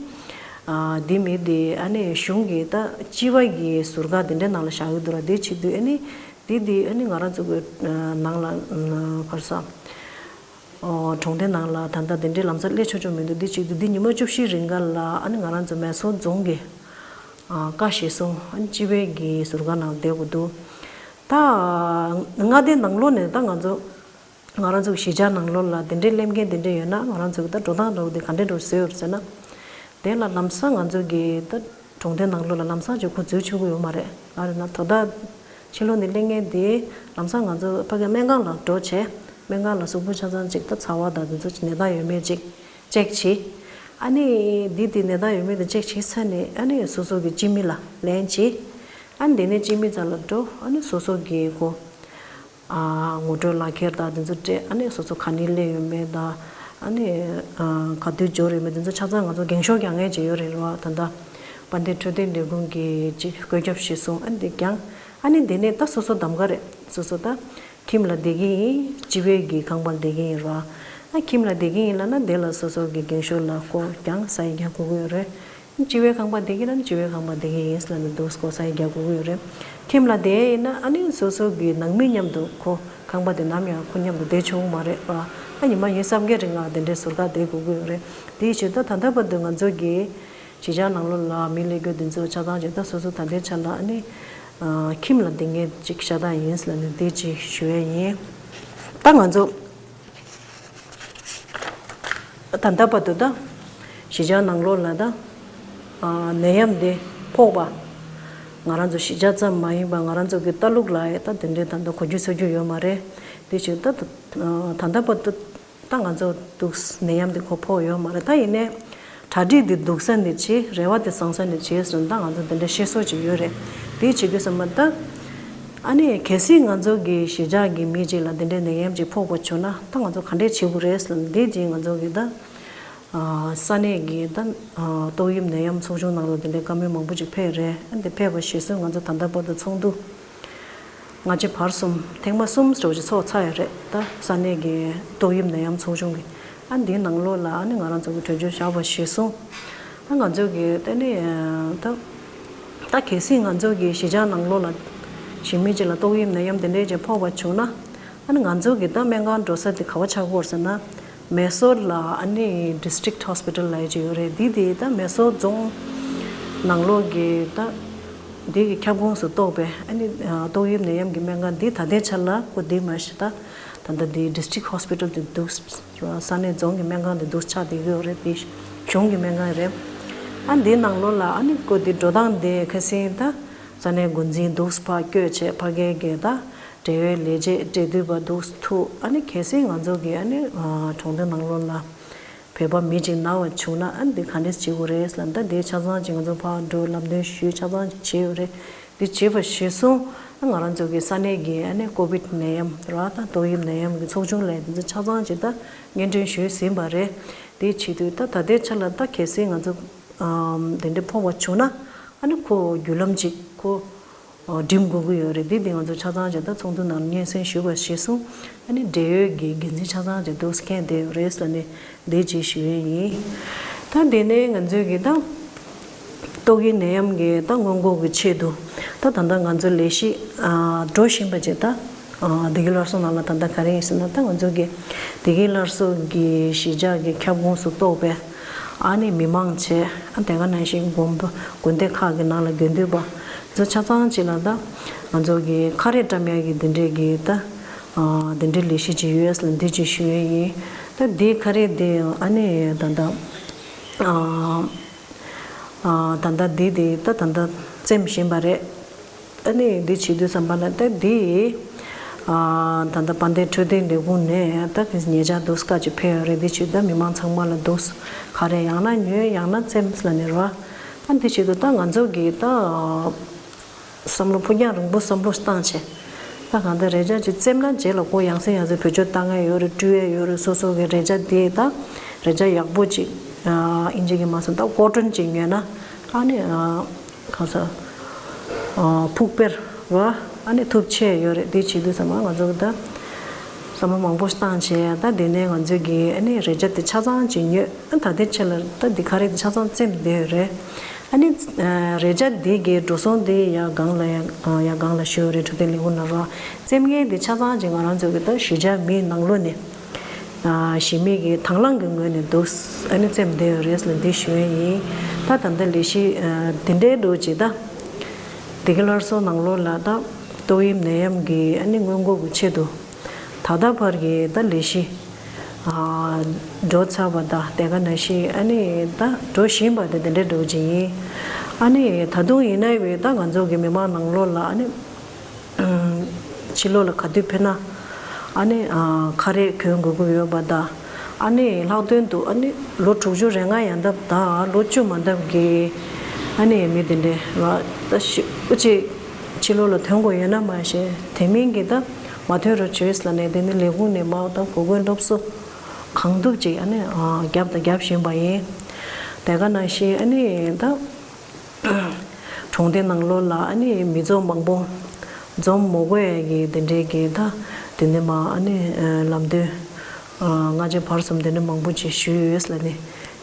འདི་མི་འདི་ཨ་ནི་གཞུང་གི་ད་སྤྱི་པ་གི་ཟུར་བཀག་འདི་འདྲའི་ནང་ལ་བཞག་གི་འདུག་ར། འདི་བྱེད་དུས་ཨ་ནི་འདི་འདི་ཨ་ནི་ང་རང་ཚོ་གི་ནང་ལ་ག་རེ་ཟ། གྲོང་སྡེ་ནང་ལ་ད་ལྟ་དེ་འདྲའི་ལམ་སང་སླེབས་ཆོག་ཆོག་མི་འདུག་འདི་གཅིག་འདུག་འདི་ཉི་མ་བཅུ་བཞི་རིང་ག་ལ་ཨ་ནི་ང་རང་ཚོ་མེ་སོར་རྫོང་གི་བཀའ་གཞིར་བཟུང་ཨ་ནི་སྤྱི་པའི་གི་ཟུར་བཀག་ནང་བསྡད་དགོས་འདུག་ད་མངའ་སྡེ་ནང་ལོགས་ནས་ད་ང་ཚོ་ང་རང་ཚོ་གི་གཞིས་ཆགས་ནང་ལོགས་ལ་དེ་འདྲའི་སླེབས་མཁན་དེ་འདྲ་ཡོད་ན་ང་རང་ཚོ་གི་ད་འགྲོ་སྟངས་འདྲ་བོ་དེ་ག་འདྲ་འདྲ་བོ་བཟོས་ཡོད་རེད་ཟེར་ན། དེ་ལ་ལམ་སང་ང་ཚོ་གི་ད་གྲོང་སྡེ་ནང་ལོགས་ལ་ལམ་སང་ཅིག་ཁོ་འཛུལ་ཆོག་གི་ཡོད་མ་རེད། ག་རེ་ན་དོ་བདག་ཕྱི་ལོགས་ནས་སླེབས་མཁན་དེ་ལམ་སང་ང་ཚོ་ཕ་གི་སྨན་ཁང་ལ་འགྲོ་བྱས་སྨན་ཁང་ལ་གཟུགས་པོ་ཆ་ཚང་ཅིག་ད་ཚ་བ་དང་དེ་ཚོ་ཅིག་ནད་རྟགས་ཡོད་མེད་ཅིག་ཅེག་བྱེད། ཨ་ནི་འདི་དེ་ནད་རྟགས་ཡོད་མེད་དེ་ཅེག་བྱེད་ཚར་ནས་ཨ་ནི་སོ་སོ་གི་སྤྱི་མི་ལ་ལན་བྱེད། ཨ་ནི་དེ་ནས་སྤྱི་མི་རྩ་ལ་འགྲོ་ཨ་ནི་སོ་སོ་གི་ཁོ་ཨ་ངོ་སྤྲོད་ལག་ཁྱེར་དང་དེ་ཚོ་སྤྲད། ཨ་ནི་སོ་སོ་ག་ནས་སླེབས་ཡོད་མེད་དང་། ཨ་ནི་ཨ་ག་དུས་འབྱོར་ཡོད་མེད་དེ་ཚོ་ཆ་ཚང་ང་ཚོ་འགེངས་ཤོག་རྒྱག་མཁན་ཅིག་ཡོད་རེད་རེད་བ། ད་ལྟ་དཔལ་ལྡན་འཕྲོད་བསྟེན་ལས་ཁུངས་ཀྱི་ཅིག་བཀོད་ཁྱབ་གཞིར་བཟུང་ཨ་ནི་དེ་རྒྱང་། ཨ་ནི་དེ་ནས་ད་སོ་སོ་གདམ་ག་རེད། སོ་སོ་ད་ཁྱིམ་ལ་བསྡད་ཀྱི་ཡིན་སྤྱི་པའི་གི་ཁང་པར་བསྡད་ཀྱི་ཡིན་རེད་བ། ཨ་ཁྱིམ་ལ་བསྡད་ཀྱི་ཡིན་ལབ་ན་དེ་ལ་སོ་སོ་གི་འགེངས་ཤོག་ལ་ཁོ་རྒྱང་ས་ཡི་རྒྱང་དགོས་ཀྱི་ཡོད་རེད། སྤྱི་བའི་ཁང་པ་བསྡད་ཀྱི་ན་སྤྱི་བའི་ཁང་པ་བསྡད་ཀྱི་ཡིན་ལབ་ནས་འདུག་སྒོ་སེ་རྒྱག་དགོས་ཀྱི་ཡོད་རེད། ཁྱིམ་ལ་བསྡད་ཡིན་ན་ཨ་ནི་སོ་སོ་གི་ནང་མི་མཉམ་དུ་ཁོ་ཁང་པ་དེ་ནམ་ཡང་ཁོ་མཉམ་དུ་བསྡད་ཆོག་གི་མ་རེད་པ། ཨ་ཉི་མ་ཉིན་གསུམ་གྱི་རིང་ལ་དེ་འདྲའི་ཟུར་བཀག་བསྡད་དགོས་ཀྱི་ཡོད་རེད། དེའི་ཕྱིར་ད་ད་ལྟ་བར་དུ་ང་ཚོ་གི་གཞིས་ཆགས་ནང་ལོགས་ལ་མི་སླེབས་རྒྱུ་དེ་ཚོ་ཆ་ཚང་བྱས་ད་སོ་སོ་ད་ལྟའི་ཆ་ལ་ཨ་ནི་ཁྱིམ་ལ་བསྡད་མཁན་ཅིག་ཤ་སྟག་ཡིན་ལབ་ནས་དེ་ཅིག་ཞུ་ཡས་ཡིན། ད་ང་ཚོ་ད་ལྟ་བར་དུ་ད་གཞིས་ཆགས་ནང་ལོགས་ལ་ད་ནད་ཡམས་འདི་ཕོག་པ་ང་རང་ཚོ་གཞིས་ཆགས་ཙམ་མ་ཡིན་པ་ང་རང་ཚོ་གི་ལྟ་ལུགས་ལ་ད་དེ་འདྲའི་ད་ལྟ་གོ་རྒྱུ་ཚོར་རྒྱུ་ཡོད་མ་རེད། དེ་བཞིན་ད་ད་ལྟ་བར་དུ་ད་ང་ཚོ་འདུག་ནད་ཡམས་འདི་ཁོ་ཕོག་ཡོད་མ་རེད། ད་ཡིན་ནའི་གྲ་སྒྲིག་འདི་སྡུག་ས་ནས་བྱེད། རེ་བ་འདི་བཟང་ས་ནས་བྱེད་ཟེར་ན་ད་ང་ཚོ་འདི་འདྲ་ཤེས་སོ་ཅིག་ཡོད་རེད། དེ་བྱེད་དུས་ཙམ་པ་ད་ཨ་ནི་གལ་སྲིད་ང་ཚོ་གི་གཞིས་ཆགས་ཀྱི་མི་གཅིག་ལ་འདི་འདྲའི་ནད་ཡམས་ཅིག་ཕོག་པ་བྱུང་ན་ད་ང་ཚོ་ག་འདྲས་བྱེད་དགོས་རེད་ཟེར་ན་འདི་རྗེས་ང་ཚོ་གི་ད་ས་གནས་ཀྱི་ད་ཏོག་དབྱིབས་ནད་ཡམས་ཚོགས་ཆུང་ནང་ལ་འདི་འདྲའི་བཀའ་མོལ་མང་པོ་ཅིག་ཕེབས་རེད། ཨ་འདི་ཕེབས་པ་གཞིར་བཟུང་ང་ཚོ་ད་ལྟ་བར་དུ་ཚོགས་འདུ་སྔ་ཕྱི་བར་གསུམ་ཐེངས་མ་གསུམ་ཙམ་ཅིག་ཚོགས་ཚར་ཡོད་རེད། ད་ས་གནས་ཀྱི་ཏོག་དབྱིབས་ནད་ཡམས་ཚོགས་ཆུང་གི་ཨ་འདིའི་ནང་ལོགས་ལ་ཨ་ནི་ང་རང་ཚོ་གི་གྲོས་ཆོད་བཞག་པ་གཞིར་བཟུང་ཨ་ང་ཚོ་གི་ད་ནི་ད་ད་གལ་སྲིད་ང་ཚོ་གི་གཞིས་ཆགས་ནང་ལོགས་ལ་གཞིས་མི་གཅིག་ལ་ཏོག་དབྱིབས་ནད་ཡམས་དེ་འདྲས་ཅིག་ཕོག་པ་བྱུང་ན་ཨ་ནི་ང་ཚོ་གི་ད་སྨན་ཁང་འགྲོ་ས་དེ་ག་པར་ཆགས་ཀྱི་ཡོད་རེད་ཟེར་ན། མེ་སོར་ལ་ཨ་ནི་District Hospital་ལབ་ཡག་ཅིག་ཡོད་རེད། འདི་དེ་ད་མེ་སོར་རྫོང་ནང་ལོགས་ཀྱི་ད་འདི་གི་ཁྱབ་ཁོངས་སུ་གཏོགས་པའི་ཨ་ནི་ཏོག་དབྱིབས་ནད་ཡམས་ཀྱི་སྨན་ཁང་འདི་ད་ལྟའི་ཆ་ལ་ཁོ་འདི་མ་གཞི་ད་ད་ལྟ་འདི་District Hospital་དེ་འདུག་ས་གནས་རྫོང་གི་སྨན་ཁང་དེ་འདུག་ཆགས་བསྡད་ཀྱི་ཡོད་རེད། དེ་གཞུང་གི་སྨན་ཁང་རེད། ཨ་འདི་ནང་ལོགས་ལ་ཨ་ནི་ཁོ་འདི་འགྲོ་སྟངས་དེ་ཁ་སང་ད་ས་གནས་འགོ་འཛིན་འདུག་ཕར་བསྐྱོད་བྱས་ཕ་གིའི་གི་ད་འབྲེལ་ཡོད་ལས་བྱེད་འབྲེལ་མཐུད་པ་འདུག་ཐུག་ཨ་ནི་གལ་སྲིད་ང་ཚོ་གི་ཨ་ནི་གྲོང་སྡེ་ནང་ལོགས་ལ་བོད་པ་མི་གཅིག་ན་བ་བྱུང་ན་ཨ་ནི་འདི་ག་འདྲས་བྱེད་དགོས་རེད་ལབ་ད་འདི་ཆ་ཚང་ཅིག་ང་ཚོ་ཕར་འགྲོ་ལམ་སྟོན་ཞུས་ཆ་ཚང་ཅིག་བྱས་ཡོད་རེད། འདི་བྱས་པ་གཞིར་བཟུང་ཨ་ང་རང་ཚོ་གི་ས་གནས་ཀྱི་ཨ་ནི་ཀོ་བིད་ནད་ཡམས་ར་ད་ཏོག་དབྱིབས་ནད་ཡམས་ཀྱི་ཚོགས་ཆུང་ལས་འདི་ཚོ་ཆ་ཚང་ཅིག་ད་སྙན་སྒྲོན་ཞུས་ཟིན་པ་རེད། དེ་བྱེད་དུས་ད་ད་ལྟའི་ཆ་ལ་ད་གལ་སྲིད་ང་ཚོ་དེ་འདྲས་ཕོག་པ་བྱུང་ན་ཨ་ནི་ཁོ་བརྒྱུད་ལམ་ཅིག་ཁོ་འགྲིམ་དགོས་ཀྱི་ཡོད་རེད། འདི་འདི་ང་ཚོ་ཆ་ཚང་ཅིག་ད་ཚོགས་འདུ་ནང་སྙན་སེང་ཞུས་པ་གཞིར་བཟུང་ཨ་ནི་འབྲེལ་ཡོད་ཀྱི་འགན་འཛིན་ཆ་ཚང་ཅིག་འདུག་མཁན་དེ་ཡོད་རེད་ཟེར་ནས་འདི་ཅིག་ཞུ་ཡས་ཡིན། ད་དེ་ནས་ང་ཚོས་ཀྱི་ད་ཏོག་དབྱིབས་ནད་ཡམས་ཀྱི་ད་སྔོན་འགོག་གི་ཆེད་དུ་ད་ད་ལྟ་ང་ཚོ་ལས་གཞི་འགྲོ་བཞིན་པ་ཅིག་ད་བདེ་སྐྱིད་སླར་གསོ་ནང་ལ་ད་ལྟ་ག་རེ་ཡིན་ཟེར་ན་ད་ང་ཚོ་གི་བདེ་སྐྱིད་སླར་གསོ་གི་གཞིས་ཆགས་ཀྱི་ཁྱབ་ཁོངས་སུ་གཏོགས་པའི་ཨ་ནི་མི་མང་བྱས་ཨ་དེ་ག་ནང་བཞིན་དགོན་པ་དགོན་སྡེ་ཁག་གི་ནང་ལ་དགེ་འདུན་པ་ཚོ་ཆ་ཚང་ཅིག་ལ་ད་ང་ཚོ་གི་ཁ་རས་བཀྲམ་ཡག་གི་འདི་འདྲའི་གི་ད་འདི་འདྲའི་ལས་གཞི་ཅིག་ཡོད་ཟེར་ལ་འདི་ཅིག་ཞུ་ཡས་ཡིན། ད་འདི་ཁ་རས་འདི་ཨ་ནི་ད་ད། ད་ལྟ་འདི་དེ་ད་ད་ལྟ་བཙེམས་བཞིན་པ་རེད། ཨ་ནི་འདི་བྱེད་དུས་ཙམ་པ་ལ་ད་འདི་ད་ལྟ་དཔལ་ལྡན་འཕྲོད་བསྟེན་ལས་ཁུངས་ནས་ད་གི་ཉེ་ཆར་འདུག་སྐད་ཅིག་ཕེབས་ཡོད་རེད། འདི་བྱེད་ད་མི་མང་ཚང་མ་ལ་འདུག་ག་རེ་ཡང་ན་ཉོས་ཡང་ན་བཙེམས་ལ་ནི་རོ། ཨ་འདི་བྱེད་དུས་ད་ང་ཚོ་གི་ད་བསམ་བློ་ཕུགས་རྒྱང་རིང་པོ་བསམ་བློ་བཏང་བྱས། ད་གང་ལྟར་རས་ཆ་ཅིག་བཙེམས་ན་རྗེས་ལ་ཁོ་ཡང་སེ་ཡང་སེ་བེད་སྤྱོད་བཏང་ཡ་ཡོད་རེད། བཀྲུ་ཡ་ཡོད་རེད། སོ་སོ་གི་རས་ཆ་དེ་ད་རས་ཆ་ཡག་པོ་ཅིག་ཨིན་ཇི་གི་མ་སོང་ད་ཀོ་ཊོན་ཅིག་ཉོས་ན་ཨ་ནི་གང་ཟེར་ཕུགས་དཔེར་བ་ཨ་ནི་ཐུབ་ཆེ་ཡོད་རེད། དེ་བྱེད་དུས་ཙམ་པ་ང་ཚོ་གི་ད་བསམ་བློ་མང་པོ་བཏང་བྱས་ད་དེ་ནས་ང་ཚོ་གི་ཨ་ནི་རས་ཆ་དེ་ཆ་ཚང་ཅིག་ཉོས། ད་ལྟའི་ཆ་ལ་ད་འདི་ཁ་རས་འདི་ཆ་ཚང་བཙེམས་བསྡད་ཡོད་རེད། ཨ་ནི་རས་ཆ་འདི་གི་འགྲོ་སོང་འདི་ཡ་སྒང་ལ་ཡ་ཡ་སྒང་ལ་ཞུ་ཡོད་རེད། འཕྲོད་བསྟེན་ལས་ཁུངས་ནང་རོགས་བཙེམས་མཁན་འདི་ཆ་ཚང་ཅིག་ང་རང་ཚོ་གི་ད་གཞིས་ཆགས་མིའི་ནང་ལོགས་ནས་གཞིས་མི་གི་དང་བླངས་ཀྱི་ངོས་ནས་འདུག་ཨ་ནི་བཙེམས་བསྡད་ཡོད་རེད་ལ་འདི་ཞུ་ཡས་ཡིན། ད་ད་ལྟ་ལས་གཞི་འདི་འདྲའི་འགྲོ་ཅིག་ད་འདི་གི་སླར་གསོ་ནང་ལོགས་ལ་ད་ཏོག་དབྱིབས་ནད་ཡམས་ཀྱི་ཨ་ནི་སྔོན་འགོག་གི་ཆེད་དུ། ད་ལྟ་བར་གྱི་ད་ལས་གཞི་འགྲོ་ཚར་བ་དང་དེ་ག་ནང་བཞིན་ཨ་ནི་ད་འགྲོ་བཞིན་པ་དེ་དེ་འདྲའི་འགྲོ་གི་ཡིན། ཨ་ནི་ད་དུང་ཡིན་ན་ཡང་ད་ང་ཚོ་གི་མི་མང་ནང་ལོགས་ལ་ཨ་ནི་ཕྱི་ལོགས་ལ་ག་དུས་ཕེབས་ན་ཨ་ནི་ཁ་རས་གྱོན་དགོས་ཀྱི་ཡོད་པ་དང་ཨ་ནི་ལྷག་དོན་དུ་ཨ་ནི་ལོ་དྲུག་ཅུ་རེ་ལྔ་ཡན་འདབ་དང་ལོ་བཅུ་མ་འདབ་ཀྱི་ཨ་ནི་མི་དེ་འདྲའི་ལ་ད་ཤི་ཨུ་ཅེ། ཕྱི་ལོགས་ལ་ཐོན་དགོས་ཡོད་ན་མ་ཤེས་དེ་མིན་གྱི་ད་མ་ཐོན་རོགས་བྱོས་ལབ་ནས་དེ་ནི་ལས་ཁུངས་ནས་མར་ད་གོ་སྐོན་སློབ་གསོ་གང་ཐུབ་ཅིག་ཨ་ནི་རྒྱབ་དང་རྒྱབ་བཞིན་པ་ཡིན། དེ་ག་ནང་བཞིན་ཨ་ནི་ད་གྲོང་སྡེ་ནང་ལོགས་ལ་ཨ་ནི་མི་ཚོགས་མང་པོ་འཛོམས་མ་དགོས་ཡ་གི་དེ་འདྲའི་གི་ད་དེ་ནི་མ་ཨ་ནི་ལམ་སྟོན་སྔ་ཕྱི་བར་གསུམ་དེ་ནི་མང་པོ་ཅིག་ཞུས་ཡོད་ལབ་ནས་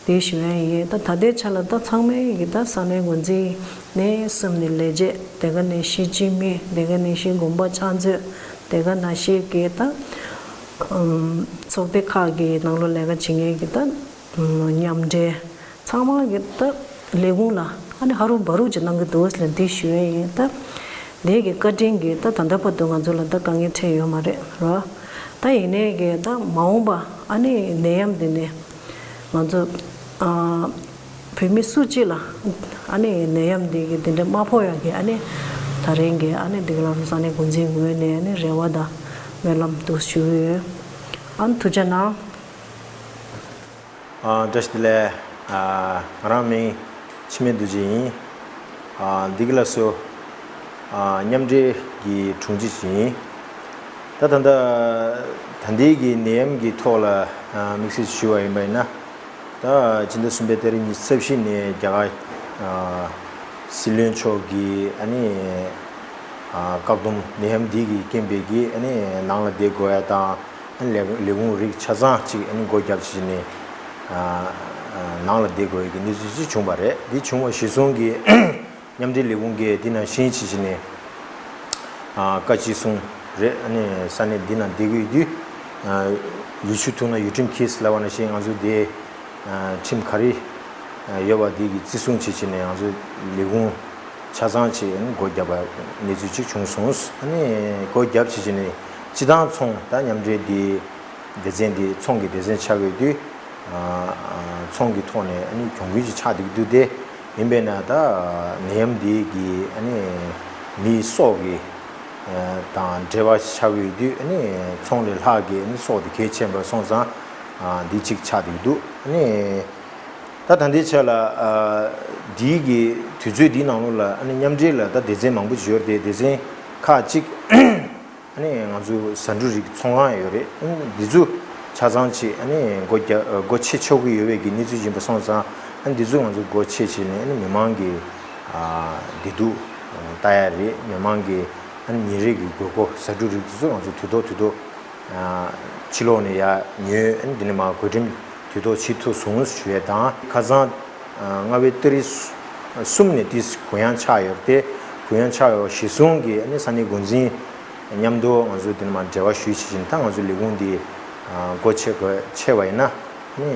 དེ་ཞུ་ཡ་ཡིན། ད་ད་ལྟའི་ཆ་ལ་ད་ཚང་མས་ཀྱི་ད་ས་གནས་འགོ་འཛིན་ནས་གསུམ་ནས་ལས་བྱེད། དེ་ག་ནང་བཞིན་སྤྱི་མི། དེ་ག་ནང་བཞིན་དགོན་པ་ཕྱག་མཛོད། དེ་ག་ནང་བཞིན་གྱི་ད་ཚོགས་སྡེ་ཁག་གི་ནང་ལོགས་ལས་ཀ་བྱེད་མཁན་གྱི་ད་མཉམ་འབྲེལ་ཚང་མ་གི་ད་ལས་ཁུངས་ལ་ཨ་ནི་ཧ་རུ་བ་རུ་ཅིག་གནང་གི་འདུག་ལབ་འདི་ཞུ་ཡ་ཡིན། ད་དེ་གི་བཀའ་དྲིན་གྱིས་ད་ད་ལྟ་བར་དུ་ང་ཚོ་ལ་ད་དཀའ་ངལ་འཕྲད་ཡོད་མ་རེད་རོ། ད་ཡིན་ནའི་གི་ད་མ་འོངས་པ་ཨ་ནི་ནད་ཡམས་འདི་ནས་ང་ཚོ་ཨ་བོད་མི་སུ་གཅིག་ལ་ཨ་ནི་ནད་ཡམས་འདི་གི་འདི་འདྲ་མ་ཕོག་ཡ་གི་ཨ་ནི་ད་རིང་གི་ཨ་ནི་འདི་ག་ལ་རུ་ས་གནས་འགོ་འཛིན་ངོས་ནས་ཨ་ནི་རེ་བ་དང་སྨོན་ལམ་འདུག་ཞུ་གི་ཡོད། ཨ་ནི་ཐུགས་རྗེ་གནང་། ཨ། བཀྲ་ཤིས་བདེ་ལེགས། ཨ། ང་རང་མིང་འཆི་མེད་རྡོ་རྗེ་ཡིན། ཨ། འདི་ག་ལ་སོ། ཨ། མཉམ་འབྲེལ་གྱི་དྲུང་ཆེ་ཞིག་ཡིན། ད་ད་ལྟ་ད་ལྟའི་གི་ནད་ཡམས་ཀྱི་ཐོག་ལ་ཨ་དམིགས་བསལ་ཞུ་བ་ཡིན་པ་ཡིན་ན། ད་སྤྱི་ཟླ་གསུམ་པའི་ཏ་རིག་ཉི་ཤུ་རྩ་བཞི་ནས་རྒྱ་གར་ཨ་སྲིད་བློན་མཆོག་གིས་ཨ་ནི་ཨ་བཀག་སྡོམ། ནད་ཡམས་འདི་གི་རྐྱེན་པས་ཀྱི་ཨ་ནི་ནང་ལ་བསྡད་དགོས་ཡ་དང་། ལས་ལས་ཁུངས་རིགས་ཆ་ཚང་གཅིག་ཨ་ནི་སྒོ་བརྒྱབ་བྱས་ནས་ཨ་ཨ་ནང་ལ་བསྡད་དགོས་ཀྱི་གནས་ཚུལ་ཅིག་བྱུང་བ་རེད། འདི་བྱུང་བ་གཞིར་བཟུང་གིས་མཉམ་འབྲེལ་ལས་ཁུངས་ཀྱིས་འདི་ནང་བཞིན་བྱས་བྱས་ནས་ཨ་བཀའ་ཅི་གསུང་རེད། ཨ་ནི་ས་གནས་འདི་ནང་བསྡད་ཀྱི་ཡོད་དུས་ཨ་ཡུལ་ཆུ་འཐུང་ན་ཡུལ་ཁྲིམས་འཁྱེར་ལབ་པ་ནང་བཞིན་ང་ཚོ་འདི་ཨ་ཁྲིམས་ག་རེ་ཡོད་པ་འདི་གི་བརྩི་སྲུང་བྱས་བྱས་ནས་ང་ཚོ་ལས་ཁུངས་ཆ་ཚང་བྱས་ནས་སྒོ་བརྒྱབ་པ་གནས་ཚུལ་ཅིག་བྱུང་སོང་། ཨ་ནི་སྒོ་བརྒྱབ་བྱས་བྱས་ནས་སྤྱི་བཏང་ཚོང་ད་མཉམ་འབྲེལ་འདི་སྡེ་ཚན་འདི་ཚོང་གི་སྡེ་ཚན་ཆགས་ཡོད་དུས་ཨ་ཚོང་གི་ཐོག་ནས་ཨ་ནི་གྱོང་གུན་ཅིག་ཆགས་བསྡད་ཀྱི་འདུག་སྟེ། ཡིན་པས་ན་ད་ནད་ཡམས་འདི་གི་ཨ་ནི་མིའི་སྲོག་གི་ཨ་དང་འབྲེལ་བ་ཆགས་ཡོད་དུས་ཨ་ནི་ཚོང་ལས་ལྷག་གི་ཨ་ནི་སྲོག་དེ་གལ་ཆེན་པོ་སོང་ཙང་ཨ་འདི་གཅིག་ཆགས་བསྡད་ཀྱི་འདུག་ཨ་ནི། ད་ད་ལྟའི་ཆ་ལ་ཨ་འདིའི་གི་དུས་ཚོད་འདིའི་ནང་ལོགས་ལ་ཨ་ནི་མཉམ་འབྲེལ་ལ་ད་སྡེ་ཚན་མང་པོ་ཅིག་ཡོད་རེད་དེ། སྡེ་ཚན་ཁག་ཅིག་ཨ་ནི་ང་ཚོ་ཟ་འབྲུ་རིགས་ཚོང་ཁང་ཡོད་རེད། ཨ་ནི་འདི་ཚོ་ཆ་ཚང་ཅིག་ཨ་ནི་སྒོ་རྒྱ་སྒོ་ཕྱེ་ཆོག་གི་ཡོད་པའི་གི་གནས་ཚུལ་ཡིན་པ་སོང་ཙང་། ཨ་ནི་འདི་ཚོ་ང་ཚོ་སྒོ་ཕྱེ་བྱས་ནས་ཨ་ནི་མི་མང་གི་ཨ་བདེ་སྡུག་ལྟ་ཡ་རེད། མི་མང་གི་ཨ་ནི་ཉིན་རེ་གི་དགོས་མཁོ་ཟ་འབྲུ་རིགས་འདི་ཚོ་ང་ཚོ་དུས་ཐོག་དུས་ཐོག་ཕྱི་ལོགས་ནས་ཡར་ཉོས། ཨ་ནི་འདི་ནས་མར་བགོ་འགྲེམས་དུས་ཐོག་བྱེད་ཐུབ་སོང་ཞུ་ཡས་དང་། ཁ་སང་ཨ་ལྔ་པའི་ཏ་རིག་གསུམ་ནས་ཏིས་གུ་ཡངས་ཆགས་ཡོད་དེ། གུ་ཡངས་ཆགས་ཡོད་གཞིར་བཟུང་གིས་ཨ་ནི་ས་གནས་འགོ་འཛིན་མཉམ་དུ་ང་ཚོ་འདི་ནས་མར་འབྲེལ་བ་ཞུས་བྱས་ཕྱིན། ད་ང་ཚོ་ལས་ཁུངས་འདི་ཨ་སྒོ་ཕྱེ་དགོས་ཕྱེ་བ་ཡིན་ན་ཨ་ནི་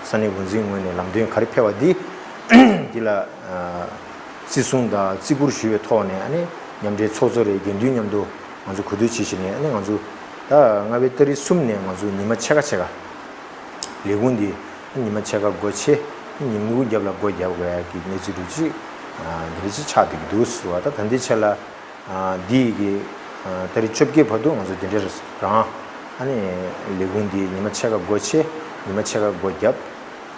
ས་གནས་འགོ་འཛིན་ངོས་ནས་ལམ་སྟོན་ག་རེ་ཕེབས་པ་འདི་འདི་ལ་ཨ་བརྩི་སྲུང་དང་བརྩི་བཀུར་ཞུ་བའི་ཐོག་ནས་ཨ་ནི་མཉམ་འབྲེལ་ཚོགས་གཙོ་རེད། དགེ་འདུན་མཉམ་དུ་ང་ཚོ་གོ་བསྡུར་བྱེད་བཞིན་ནས། ཨ་ནི་ང་ཚོ་ད་ལྔ་པའི་ཏ་རིག་གསུམ་ནས་ང་ཚོ་ཉི་མ་ཕྱེད་ཀ་ཕྱེད་ཀ་ལས་ཁུངས་འདི་ཉི་མ་ཕྱེད་ཀ་སྒོ་ཕྱེ། ཉིན་གུང་རྒྱབ་ལ་སྒོ་རྒྱབ་དགོས་ཡ་གི་གནས་ཚུལ་རུ་ཅིག་འདི་འདྲ་ཅིག་ཆགས་བསྡད་ཀྱི་འདུག་ཟེར་བ། ད་ད་ལྟའི་ཆ་ལ་འདི་ཡི་གི་ཏ་རིག་བཅོ་བརྒྱད་བར་དུ་ང་ཚོ་འདི་འདྲ་རང་ཨ་ནི་ལས་ཁུངས་འདི་ཉི་མ་ཕྱེད་ཀ་སྒོ་ཕྱེ། ཉི་མ་ཕྱེད་ཀ་སྒོ་རྒྱབ།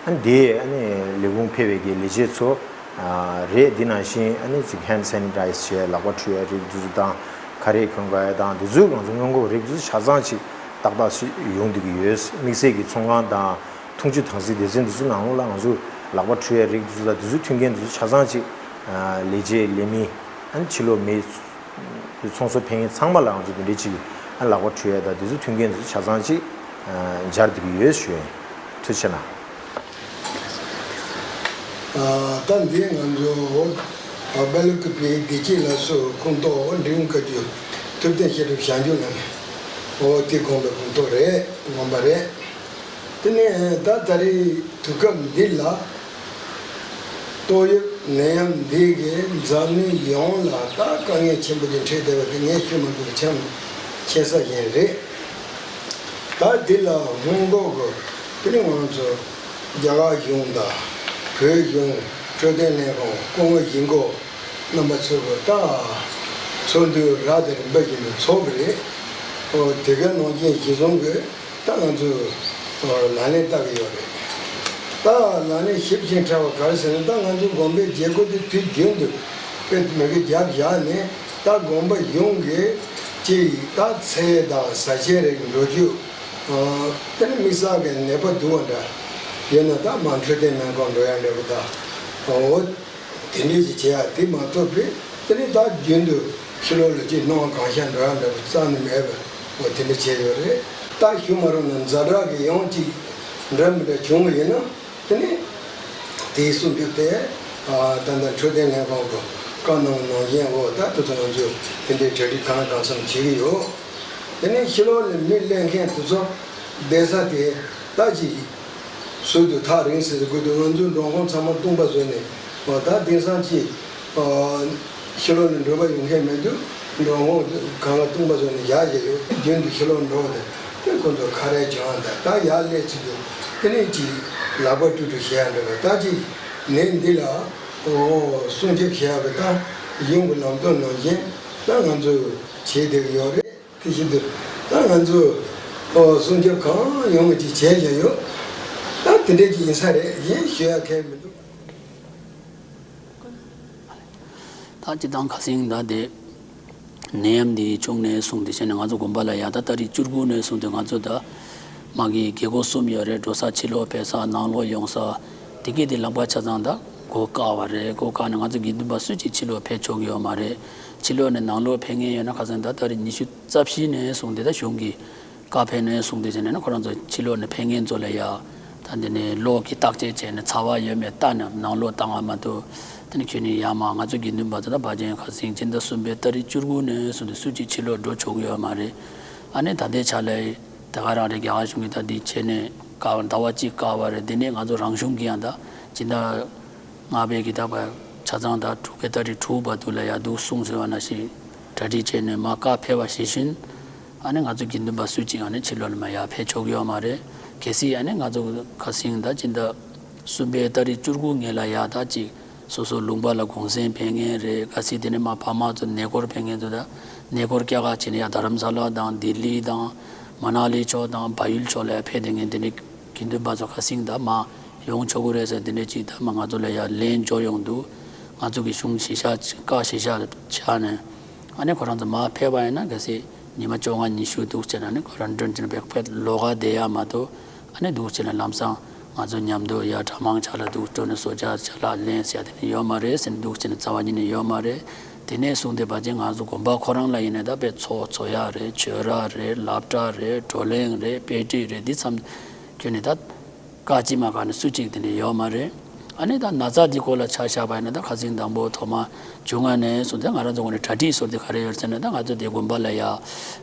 ཨ་ནི་དེ་ཨ་ནི་ལས་ཁུངས་ཕེབས་པའི་གི་ལས་བྱེད་ཚོ་ཨ་རེད། འདི་ནང་བཞིན་ཨ་ནི་ཅིག་ཧེན་སེ་ནི་ཊའི་ཛི་བྱས། ལག་པ་འཁྲུ་ཡ་རིགས་འདི་ཚོ་དང་། ཁ་རས་གོན་དགོས་ཡ་དང་། འདི་ཚོའི་ང་ཚོ་སྔོན་འགོག་རིགས་འདི་ཚོ་ཆ་ཚང་ཅིག་ཏག་ཏག་ཅིག་ཡོང་བསྡད་ཀྱི་ཡོད། དམིགས་བསལ་གྱི་ཚོང་ཁང་དང་འཐུང་ཆུ་དྭངས་གསལ་སྡེ་ཚན་འདི་ཚོའི་ནང་ལོགས་ལ་ང་ཚོ་ལག་པ་འཁྲུ་ཡ་རིགས་འདི་ཚོ་དང་། འདི་ཚོ་མཐུན་རྐྱེན་འདི་ཚོ་ཆ་ཚང་ཅིག་ཨ་ལས་བྱེད་ལས་མི་ཨ་ནི་ཕྱི་ལོགས་མི་དེ་ཚོང་ཟོག་འཕེན་མཁན་ཚང་མ་ལ་ང་ཚོ་དེ་འདྲའི་ཅིག་ཨ་ལག་པ་འཁྲུ་ཡ་དང་། དེ་ཚོ་མཐུན་རྐྱེན་དེ་ཚོ་ཆ་ཚང་ཅིག་ཨ་སྦྱར་བསྡད་ཀྱི་ཡོད་ཞུ་ཡ་ཡིན། ཐུགས་རྗེ་གནང་། ཨ་ད་འདི་ང་ཚོ་སྦེལ་ཀོབ་པའི་བདེ་སྐྱིད་ལ་སོགས་ཁོངས་གཏོགས་འབྲི་གུང་བཀའ་བརྒྱུད་ཐུབ་བསྟན་བཤད་སྒྲུབ་བྱང་ཆུབ་ལ་ནི་འོ་དེ་དགོངས་པའི་ཁོངས་གཏོགས་རེད། དགོངས་པ་རེད། དེ་ནས་ད་ད་རེས་དུས་སྐབས་འདི་ལ་ཏོག་དབྱིབས་ནད་ཡམས་འདི་གིས་འཛམ་གླིང་ཡོངས་ལ་ད་དཀའ་ངལ་ཆེན་པོ་ཅིག་འཕྲད་བསྡད་པ་དེ་ངས་ཞུ་མ་དགོས་པའི་ཆེན་ཆེ་ས་ཞིག་རེད། ད་འདི་ལ་སྔོན་འགོག་གི་དེ་ནི་ང་ཚོ་རྒྱ་གར་གཞུང་དང་བོད་གཞུང་འཕྲོད་བསྟེན་ལྷན་ཁང་སྐུ་ངོ་གཞིས་འགོ་རྣམ་པ་ཚོས་ད་ཚོགས་འདུ་རབ་དང་རིམ་པ་བཞིན་དུ་ཚོགས་པ་རེད། ཨོ་དེ་གའི་ནང་བཞིན་གཞི་བཟུང་གིས་ད་ང་ཚོས་ལག་ལེན་བསྟར་གྱི་ཡོད་རེད། ད་ལག་ལེན་ཞིབ་ཅིང་ཕྲ་བ་ག་རེ་ཟེར་ན། ད་ང་ཚོའི་དགོན་པའི་བྱེད་སྒོ་དེ་དུས་རྒྱུན་དུ་དཔེ་མི་སྒེར་རྒྱབ་བཞག་ནས། ད་དགོན་པ་གཞུང་གིས་ཅིག་ད་ཚལ་དང་བཟའ་བཅའ་རིགས་འགྲོ་རྒྱུ། ཨ་དེ་ནི་དམིགས་བསལ་གྱི་ནད་པ་སྡུག་པ་འདྲ་ཡོད་ན་ད་མར་འཕྲོད་བསྟེན་སྨན་ཁང་འགྲོ་ཡ་འདྲ་པོ་དང་། འོ་དེ་འདྲས་ཅིག་བྱེད་ཡ་དེ་མ་གཏོགས་པའི་དེ་ནི་ད་རྒྱུན་དུ་ཕྱི་ལོགས་ལ་ཅིག་སྣང་བ་གང་ཤར་འགྲོ་ཡ་འདྲ་པོ་རྩ་ནས་མེད་པ། འོ་དེ་འདྲ་བྱས་ཡོད་རེད། ད་ཞུ་མ་རུང་ན་ཛ་དྲག་གི་ཡང་ཅིག་འདྲ་མི་འདྲ་བྱུང་བ་ཡིན་ན། དེ་ནས་དེའི་སྲུང་སྐྱོབ་དེ་ད་ལྟ་འཕྲོད་བསྟེན་ལྷན་ཁང་གི་བཀའ་གནང་ནང་བཞིན་འོག་ད་དུས་ཚོད་ང་ཚོས་དེ་འདྲའི་གྲ་སྒྲིག་གང་གང་འཚམ་བྱེད་ཀྱི་ཡོད། དེ་ནས་ཕྱི་ལོགས་ནས་མི་སླེབས་མཁན་དེ་ཚོ་བསྡད་ས་དེ་ད་ཅིག་ཟུར་དུ་ཐག་རིང་ཟེར་དགོས་འདུག་ང་ཚོའི་མགྲོན་ཁང་ཚང་མ་སྟོང་པ་བཟོས་ནས་ད་དེང་སང་ཅིག་ཕྱི་ལོགས་ནས་འགྲོ་བ་ཡོང་མཁན་མི་འདུག་མགྲོན་ཁང་གང་ག་སྟོང་པ་བཟོས་ནས་བཞག་བཞག་ཡོད། རྒྱུན་དུ་ཕྱི་ལོགས་འགྲོ་བ་དང་དེ་ཁོ་ཚོ་ཁ་རས་གྱོན་དང་ད་ཡར་སླེབས་ཚུལ་དུ་དེ་ནས་ཅིག་ལག་པ་དཀྲུག་དཀྲུག་བྱེད་ཡ་འདྲ་བ་ད་ཅིག་ནས་འདི་ལ་ཨོ་སྲུང་སྐྱོབ་བྱེད་ཡ་གི་ད་ཡོང་གི་ལམ་སྟོན་ནང་བཞིན་ད་ང་ཚོས་བྱེད་བསྡད་ཀྱི་ཡོད་རེད། དེ་བཞིན་དུ་ད་ང་ཚོས་ཨོ་སྲུང་སྐྱོབ་གང་ཡོང་གི་ཅིག་བྱས་བཞག་ཡོད། ད་དེ་འདྲས་ཅིག་ཡིན་ས་རེད། གཞན་ཞུ་ཡ་གང་ཡང་མི་འདུག་ད་སྤྱིར་བཏང་ཁ་སང་ད་དེ་ནད་ཡམས་འདི་བྱུང་ནས་བཟུང་སྟེ་བྱས་ནས་ང་ཚོ་དགོན་པ་ལ་ཡ་ད་ཏ་རིག་བཅུ་དགུ་ནས་བཟུང་སྟེ་ང་ཚོ་ད་མ་གི་རྒྱལ་སྒོ་གསུམ་ཡོད་རེད། འགྲོ་ས་ཕྱི་ལོགས་ཕེབས་ས་ནང་ལོགས་ཡོང་ས་དེ་གས་དེ་ལམ་ཁ་ཆ་ཚང་ད་སྒོ་བཀག་པ་རེད། སྒོ་བཀག་ནས་ང་ཚོ་དགེ་འདུན་པ་སུ་གཅིག་ཕྱི་ལོགས་ཕེབས་ཆོག་གི་ཡོད་མ་རེད། ཕྱི་ལོགས་ནས་ནང་ལོགས་ཕེབས་མཁན་ཡོད་ན་ཁ་སང་ད་ཏ་རིག་ཉི་ཤུ་རྩ་བཞི་ནས་བཟུང་སྟེ་ད་གཞུང་གི་བཀའ་ཕེབས་ནས་བཟུང་སྟེ་བྱས་ནས་ཁོ་རང་ཚོ་ཕྱི་ལོགས་ནས་ཕེབས་མཁན་ཚོ་ལ་ཡ་ད་འདི་ནས་གློག་གི་བརྟག་དཔྱད་བྱས་ནས་ཚ་བ་ཡོད་མེད་བལྟས་ནས་ནང་ལོགས་བཏང་བ་མ་གཏོགས་དེ་ནས་ཁྱོད་ནས་ཡར་མར་ང་ཚོ་དགེ་འདུན་པ་ཚོ་ད་ཕལ་ཆེར་ཁ་སང་སྤྱི་ཟླ་གསུམ་པའི་ཏ་རིག་བཅུ་དགུ་ནས་བཟུང་སྟེ་སུ་གཅིག་ཕྱི་ལོགས་འགྲོ་ཆོག་གི་ཡོད་མ་རེད། ཨ་ནི་ད་ལྟའི་ཆ་ལ་ད་ག་རང་རེད། རྒྱ་གར་གཞུང་གིས་ད་འདི་བྱས་ནས་བཀག་ཟླ་བ་གཅིག་བཀག་པ་རེད། དེ་ནས་ང་ཚོ་རང་གཞུང་གིས་ཡང་ད་སྤྱི་ཟླ་ལྔ་པའི་གི་ད་བར་ཆ་ཚང་ད་དྲུག་པའི་ཏ་རིག་དྲུག་བར་དུ་ལ་ཡ་འདུག་གསུངས་ཟེར་བ་ནང་བཞིན་གྲ་སྒྲིག་བྱས་ནས་མར་བཀའ་ཕེབས་པ་ཤེས་བཞིན་ཨ་ནི་ང་ཚོ་དགེ་འདུན་པ་སུ་གཅིག་ཨ་ནི་ཕྱི་ལོགས་ལ་མར་ཡར་ཕེབས་ཆོག་གི་ཡོད་མ་རེད། གལ་སྲིད་ཨ་ནི་ང་ཚོ་ཁ་སང་ད་སྤྱི་ཟླ་གསུམ་པའི་ཏ་རིག་བཅུ་དགུ་ཉིན་ལ་ཡ་ད་ཅིག་སོ་སོ་ལུང་པ་ལ་གུང་སེང་ཕེབས་མཁན་རེད། གལ་སྲིད་དེ་ནས་མར་ཕ་མ་ཚོ་གནས་སྐོར་ཕེབས་མཁན་ཚོ་ད་གནས་སྐོར་སྐྱེལ་ག་བྱས་ནས་ཡ་རྡ་རམ་ས་ལ་དང་ལྡི་ལི་དང་མ་ན་ལི་ཕྱོགས་དང་བལ་ཡུལ་ཕྱོགས་ལ་ཡ་ཕེབས་བསྡད་མཁན་དེ་འདྲའི་དགེ་འདུན་པ་ཚོ་ཁ་སང་ད་མར་ཡོང་ཆོག་གི་རེད་ཟེར་དེ་འདྲའི་ཅིག་ད་མར་ང་ཚོ་ལ་ཡ་ལན་འབྱོར་ཡོང་འདུག་ང་ཚོ་གི་གཞུང་གཞི་བཞག་བཀའ་གཞི་བཞག་བཞག་ནས་ཨ་ནི་ཁོ་རང་ཚོ་མར་ཕེབས་པ་ཡིན་ན་གལ་སྲིད་ཉི་མ་བཅོ་ལྔ་ཉི་ཤུ་འདུག་བྱས་ན་ནི་ཁོ་རང་མགྲོན་ཆེན་པས་ཕེབས་ལོགས་ཀ་བསྡད་ཡ་མ་གཏོགས་ཨ་ནི་འདུག་བྱས་ན་ལམ་སང་ང་ཚོ་མཉམ་དུ་ཡ་གྲྭ་མང་ཆ་ལ་འདུག་འགྲོ་ནས་གསོལ་ཇ་ཆ་ལག་ལེན་ཟེར་ཡ་དེ་ནི་ཡོད་མ་རེད་ཟེར་ནས་འདུག་བྱས་ན་རྩ་བ་ཉིད་ནས་ཡོད་མ་རེད། དེ་ནས་བཟུང་སྟེ་ཕལ་ཆེར་ང་ཚོ་དགོན་པ་ཁོ་རང་ལ་ཡིན་ན་ད་དཔེ་ཚོགས་འཚོགས་ཡ་རེད། ཆོས་ར་རེད། སློབ་གྲྭ་རེད། བགྲོ་གླེང་རེད། དཔེ་ཁྲིད་རེད། འདི་མཚམས་ཁྱོན་ནས་ད་བཀག་ཅི་མ་བཀག་ནས་སུ་གཅིག་དེ་འདྲ་ཡོད་མ་རེད། ཨ་ནི་ད་ན་ཚ་འདི་སྐོར་ལ་ཆ་བཞག་པ་ཡིན་ན་ད་ཁ་སང་དང་པོ་ཐོག་མ་བྱུང་བ་ནས་བཟུང་སྟེ་ང་རང་ཚོ་ངོས་ནས་གྲ་སྒྲིག་ཟེར་དེ་ག་རེ་ཡོད་ཟེར་ན་ད་ང་ཚོ་དེ་དགོན་པ་ལ་ཡ་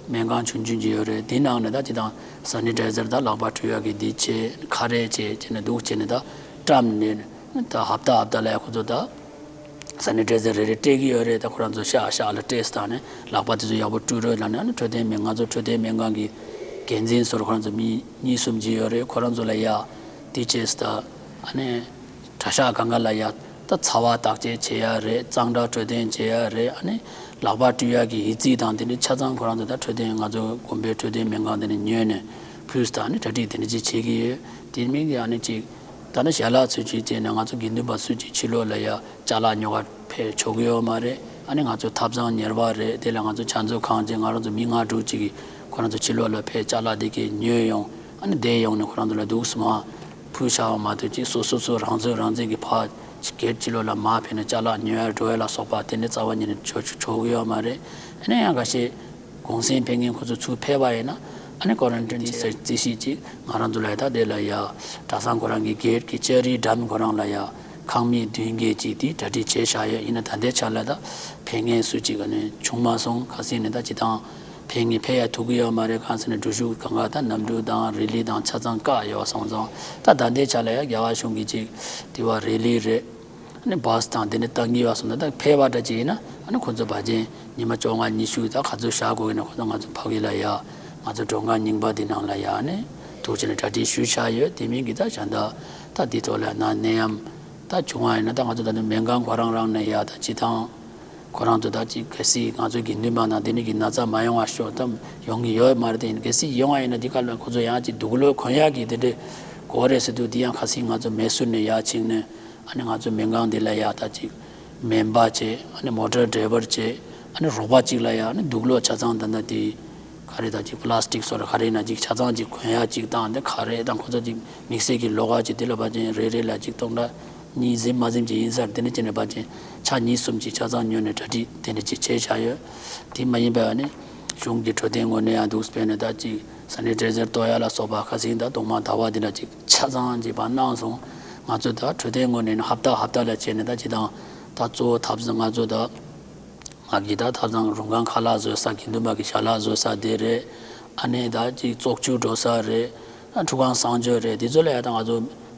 སྨན་ཁང་ཆུང་ཆུང་ཅིག་ཡོད་རེད། དེའི་ནང་ནས་ད་ཅི་དང་སེ་ནི་ཊའི་ཛར་དང་ལག་པ་འཁྲུ་ཡག་གི་འདི་བྱས། ཁ་རས་བྱས་བྱས་ནས་འདུག་བྱས་ནས་ད་བཀྲམ་ནས་ད་ཧབ་ཏ་ཧབ་ཏ་ལ་ཡ་ཁོ་ཚོ་ད་སེ་ནི་ཊའི་ཛར་རེ་རེ་སྤྲད་ཀྱི་ཡོད་རེད། ད་ཁོ་རང་ཚོ་ཤག་ཤག་ལ་སྤྲད་སྟངས་ནས་ལག་པ་དེ་ཚོ་ཡག་པོ་བཀྲུ་རོགས་ལབ་ནས་ཨ་ནི་འཕྲོད་བསྟེན་སྨན་ང་ཚོ་འཕྲོད་བསྟེན་སྨན་ཁང་གི་འགན་འཛིན་ཚོར་ཁོ་རང་ཚོ་མི་གཉིས་གསུམ་ཅིག་ཡོད་རེད། ཁོ་རང་ཚོ་ལ་ཡ་དེ་བྱས་ད་ཨ་ནི་གྲྭ་ཤག་སྒང་ག་ལ་ཡ་ད་ཚ་བ་བརྟག་དཔྱད་བྱེད་ཡ་རེད། གཙང་སྦྲ་འཕྲོད་བསྟེན་བྱེད་ཡ་རེད། ཨ་ནི་ལག་པ་བཀྲུ་ཡ་གི་ཡི་ཙི་དང་དེ་འདྲ་ཆ་ཚང་ཁོ་རང་ཚོ་ད་འཕྲོད་བསྟེན་ང་ཚོ་དགོན་པའི་འཕྲོད་བསྟེན་སྨན་ཁང་དེ་ནས་ཉོས་ནས་ཕུལ་སྟངས་ཨ་ནི་གྲ་སྒྲིག་དེ་འདྲ་ཅིག་བྱེད་ཀྱི་ཡོད། དེ་མིན་གྱི་ཨ་ནི་ཅིག་ད་ནི་ཞལ་ལག་ཚུལ་ཅིག་བྱས་ནས་ང་ཚོ་དགེ་འདུན་པ་སུ་ཅིག་ཕྱི་ལོགས་ལ་ཡ་ཅ་ལག་ཉོ་ག་ཕེབས་ཆོག་གི་ཡོད་མ་རེད། ཨ་ནི་ང་ཚོ་ཐབ་ཚང་ཉེར་པ་རེད། དེ་ལ་ང་ཚོ་ཕྱག་མཛོད་ཁང་ཅིག་ང་རང་ཚོ་མི་ལྔ་དྲུག་ཅིག་གིས་ཁོ་རང་ཚོ་ཕྱི་ལོགས་ལ་ཕེབས་ཅ་ལག་དེ་གས་ཉོས་ཡོང་། ཨ་ནི་བསྡད་ཡོང་ནས་ཁོ་རང་ཚོ་ལ་འདུག་སེ་མར་ཕུལ་བཞག་པ་མ་གཏོགས་ཅིག་སོ་སོ་སོ་རང་ཚོད་རང་ཚོད་ཀྱི་ཕར་སྒེར་ཕྱི་ལོགས་ལ་མར་ཕེབས་ནས་ཅ་ལག་ཉོ་ཡ་འགྲོ་ཡ་ལ་སོགས་པ་དེ་འདྲ་རྩ་བ་ཉིད་ནས་ཆོག་ཆོག་ཆོག་གི་ཡོད་མ་རེད། ཨ་ནི་ཡང་འགའ་ཤས་གུང་སེང་ཕེབས་མཁན་ཁོ་ཚོ་ཚུར་ཕེབས་པ་ཡིན་ན་ཨ་ནི་ཀོ་རན་ཊིན་བྱེད་ཟེར་རྩིས་གཞི་ཅིག་ང་རང་ཚོ་ལ་ཡ་ད་དེ་ལ་ཡ་གྲྭ་ཚང་ཁོ་རང་གི་སྒེར་གྱི་ལྕགས་རིའི་འགྲམ་ཁོ་རང་ལ་ཡ་ཁང་མིག་བདུན་བརྒྱད་ཅིག་དེ་གྲ་སྒྲིག་བྱས་བཞག་ཡོད། ཡིན་ན་ད་ལྟའི་ཆ་ལ་ད་ཕེབས་མཁན་སུ་གཅིག་ག་ནས་བྱུང་མ་སོང་། ཁ་སང་ནས་ད་སྤྱིར་བཏང་ཕེབས་མཁན་ཕེབས་ཡ་ཐུབ་ཀྱི་ཡོད་མ་རེད། གང་ཟེར་ན་འགྲུལ་བཞུད་སྒང་ག་ད་གནམ་གྲུ་དང་རི་ལི་དང་ཆ་ཚང་བཀག་ཡོད་སོང་ཙང་ད་ད་ལྟའི་ཆ་ལ་ཡ་རྒྱ་གར་གཞུང་གི་ཅིག་དེ་བ་རི་ལི་རེད། ཨ་ནི་བཱས་དང་དེ་འདྲ་བཏང་གི་ཡོད་སོང་ཙང་ད་ཕེབས་པ་འདྲ་ཅིག་ཡིན་ན་ཨ་ནི་ཁོ་ཚོ་ཕལ་ཆེར་ཉི་མ་བཅོ་ལྔ་ཉི་ཤུ་ད་ག་ཚོད་བཞག་དགོས་ཡིན་ན་ཁོ་ཚོ་ང་ཚོ་ཕ་གི་ལ་ཡ་ང་ཚོ་མགྲོན་ཁང་རྙིང་པ་འདི་ནང་ལ་ཡ་ཨ་ནི་ཐུག་བྱས་ནས་གྲ་སྒྲིག་ཞུས་བཞག་ཡོད། དེ་མིན་གྱི་ད་གཞན་དག་ད་འདི་ཐོག་ལ་ན་ནད་ཡམས་ད་བྱུང་བ་ཡིན་ན་ད་ང་ཚོ་ད་ནི་སྨན་ཁང་ཁོ་རང་རང་ནས་ཡ་ད་སྤྱིར་བཏང་ཁོ་རང་ཚོ་ད་ཅིག་གལ་སྲིད་ང་ཚོ་དགེ་འདུན་པ་ནང་དེ་འདྲ་གི་ན་ཚ་མ་ཡོང་བ་ཤོག་ད་ཡོང་གི་ཡོད་མ་རེད། དེ་ཡིན་གལ་སྲིད་ཡོང་བ་ཡིན་ན་འདི་ག་ལ་ཁོ་ཚོ་ཡང་ཅིག་དུག་ལོག་གོན་ཡག་གི་དེ་འདྲ་དགོས་རེད་ཟེར་དུས་འདི་ཡང་ཁ་སང་ང་ཚོ་མེ་སུར་ནས་ཡར་ཕྱིན་ནས་ཨ་ནི་ང་ཚོ་སྨན་ཁང་འདི་ལ་ཡ་ད་ཅིག་སྨན་པ་བྱས་ཨ་ནི་མོ་ཊར་ཌ་རའི་ཝར་བྱས་ཨ་ནི་རོགས་པ་གཅིག་ལ་ཡ་ཨ་ནི་དུག་ལོག་ཆ་ཚང་ད་ལྟ་དེ་ག་རེ་ད་ཅིག་པ་ལ་སི་ཊིག་སོགས་ལ་ག་རེ་ན་ཅིག་ཆ་ཚང་ཅིག་གོན་ཡག་ཅིག་དང་དེ་ག་རེ་དང་ཁོ་ཚོ་ཅིག་དམིགས་བསལ་གྱི་ལོགས་ཀ་ཅིག་དེ་ལ་ཕལ་ཆེར་རེ་རེ་ལ་ཅིག་སྟོང་ཕྲག་གཉིས་ཟིན་མ་ཟིན་ཅིག་ཡིན་ས་རེད། དེ་ནས་ཅི་ནས་ཕལ་ཆེར་ཆ་གཉིས་གསུམ་ཅིག་ཆ་ཚང་ཉོས་ནས་གྲ་སྒྲིག་དེ་འདྲ་ཅིག་བྱས་བཞག་ཡོད། དེ་མ་ཡིན་པའི་ཨ་ནི་གཞུང་གི་འཕྲོད་བསྟེན་ངོས་ནས་ཡང་འདུག་སྤེལ་ནས་ད་ཅིག་སེ་ནི་ཊའི་ཛར་གཏོར་ཡ་ལ་སོགས་པ་ཁ་སང་ད་གཏོར་མ་ཟླ་བ་འདི་འདྲ་ཅིག་ཆ་ཚང་ཅིག་ཕར་གནང་སོང་། ང་ཚོ་ད་འཕྲོད་བསྟེན་ངོས་ནས་ནི་ཧབ་ཏ་ཧབ་ཏ་ལ་བྱས་ནས་ད་སྤྱིར་བཏང་ད་གཙོ་བོ་ཐབས་ང་ཚོ་ད་ང་གི་ད་ཐབས་བཟང་རུང་ཁང་ཁ་ལག་བཟོ་ས་དགེ་འདུན་པ་གི་ཞལ་ལག་བཟོ་ས་དེ་རེད། ཨ་ནི་ད་ཅིག་བཙོག་ཆུ་འགྲོ་ས་རེད། ཨ་ཁྲུས་ཁང་གསང་སྤྱོད་རེད། དེ་ཚོ་ལ་ཡ་ད་ང་ཚོ་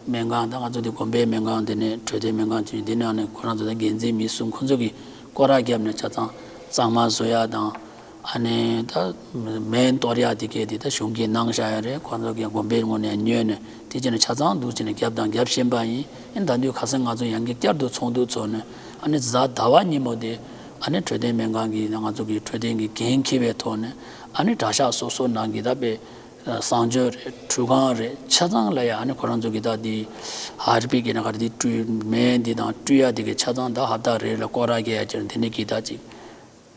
སྨན་ཁང་ད་ང་ཚོ་དེ་དགོན་པའི་སྨན་ཁང་དེ་ནས་འཕྲོད་བསྟེན་སྨན་ཁང་བྱས་དེ་ནས་ཨ་ནི་ཁོ་རང་ཚོ་ད་འགན་འཛིན་མི་གསུམ་ཁོ་ཚོ་གི་སྐོར་ར་བརྒྱབ་ནས་ཆ་ཚང་གཙང་མ་བཟོ་ཡ་དང་། ཨ་ནི་ད་སྨན་གཏོར་ཡ་དེ་གས་དེ་ད་གཞུང་གིས་གནང་བཞག་ཡ་རེད། ཁོ་ཚོ་གི་དགོན་པའི་ངོས་ནས་ཉོས་ནས་དེ་བྱས་ནས་ཆ་ཚང་འདུག་བྱས་ནས་རྒྱབ་དང་རྒྱབ་བཞིན་པ་ཡིན། ཨ་ནི་ད་དུང་ཁ་སང་ང་ཚོ་ཡང་བསྐྱར་དུ་ཚོགས་འདུ་ཚོགས་ནས་ཨ་ནི་གཟའ་ཟླ་བ་ཉིན་མོ་དེ་ཨ་ནི་འཕྲོད་བསྟེན་སྨན་ཁང་གི་ང་ཚོ་གི་འཕྲོད་བསྟེན་གི་འགན་འཁྱེར་བའི་ཐོག་ནས་ཨ་ནི་གྲྭ་ཤག་སོ་སོ་ནང་གི་ད་དཔེ་གསང་སྤྱོད་རེད། ཁྲུས་ཁང་རེད། ཆ་ཚང་ལ་ཡ་ཨ་ནི་ཁོ་རང་ཚོ་གི་ད་དེ་ཧར་པིག་གི་ནང་ག་རེ་དེ་བཀྲུས་སྨན་འདི་དང་བཀྲུས་ཡ་དེ་གི་ཆ་ཚང་ད་ཧབ་ཏ་རེ་ལ་སྐོར་ར་རྒྱག་ཡ་ཅིག་དེ་འདྲ་གི་ད་ཅིག་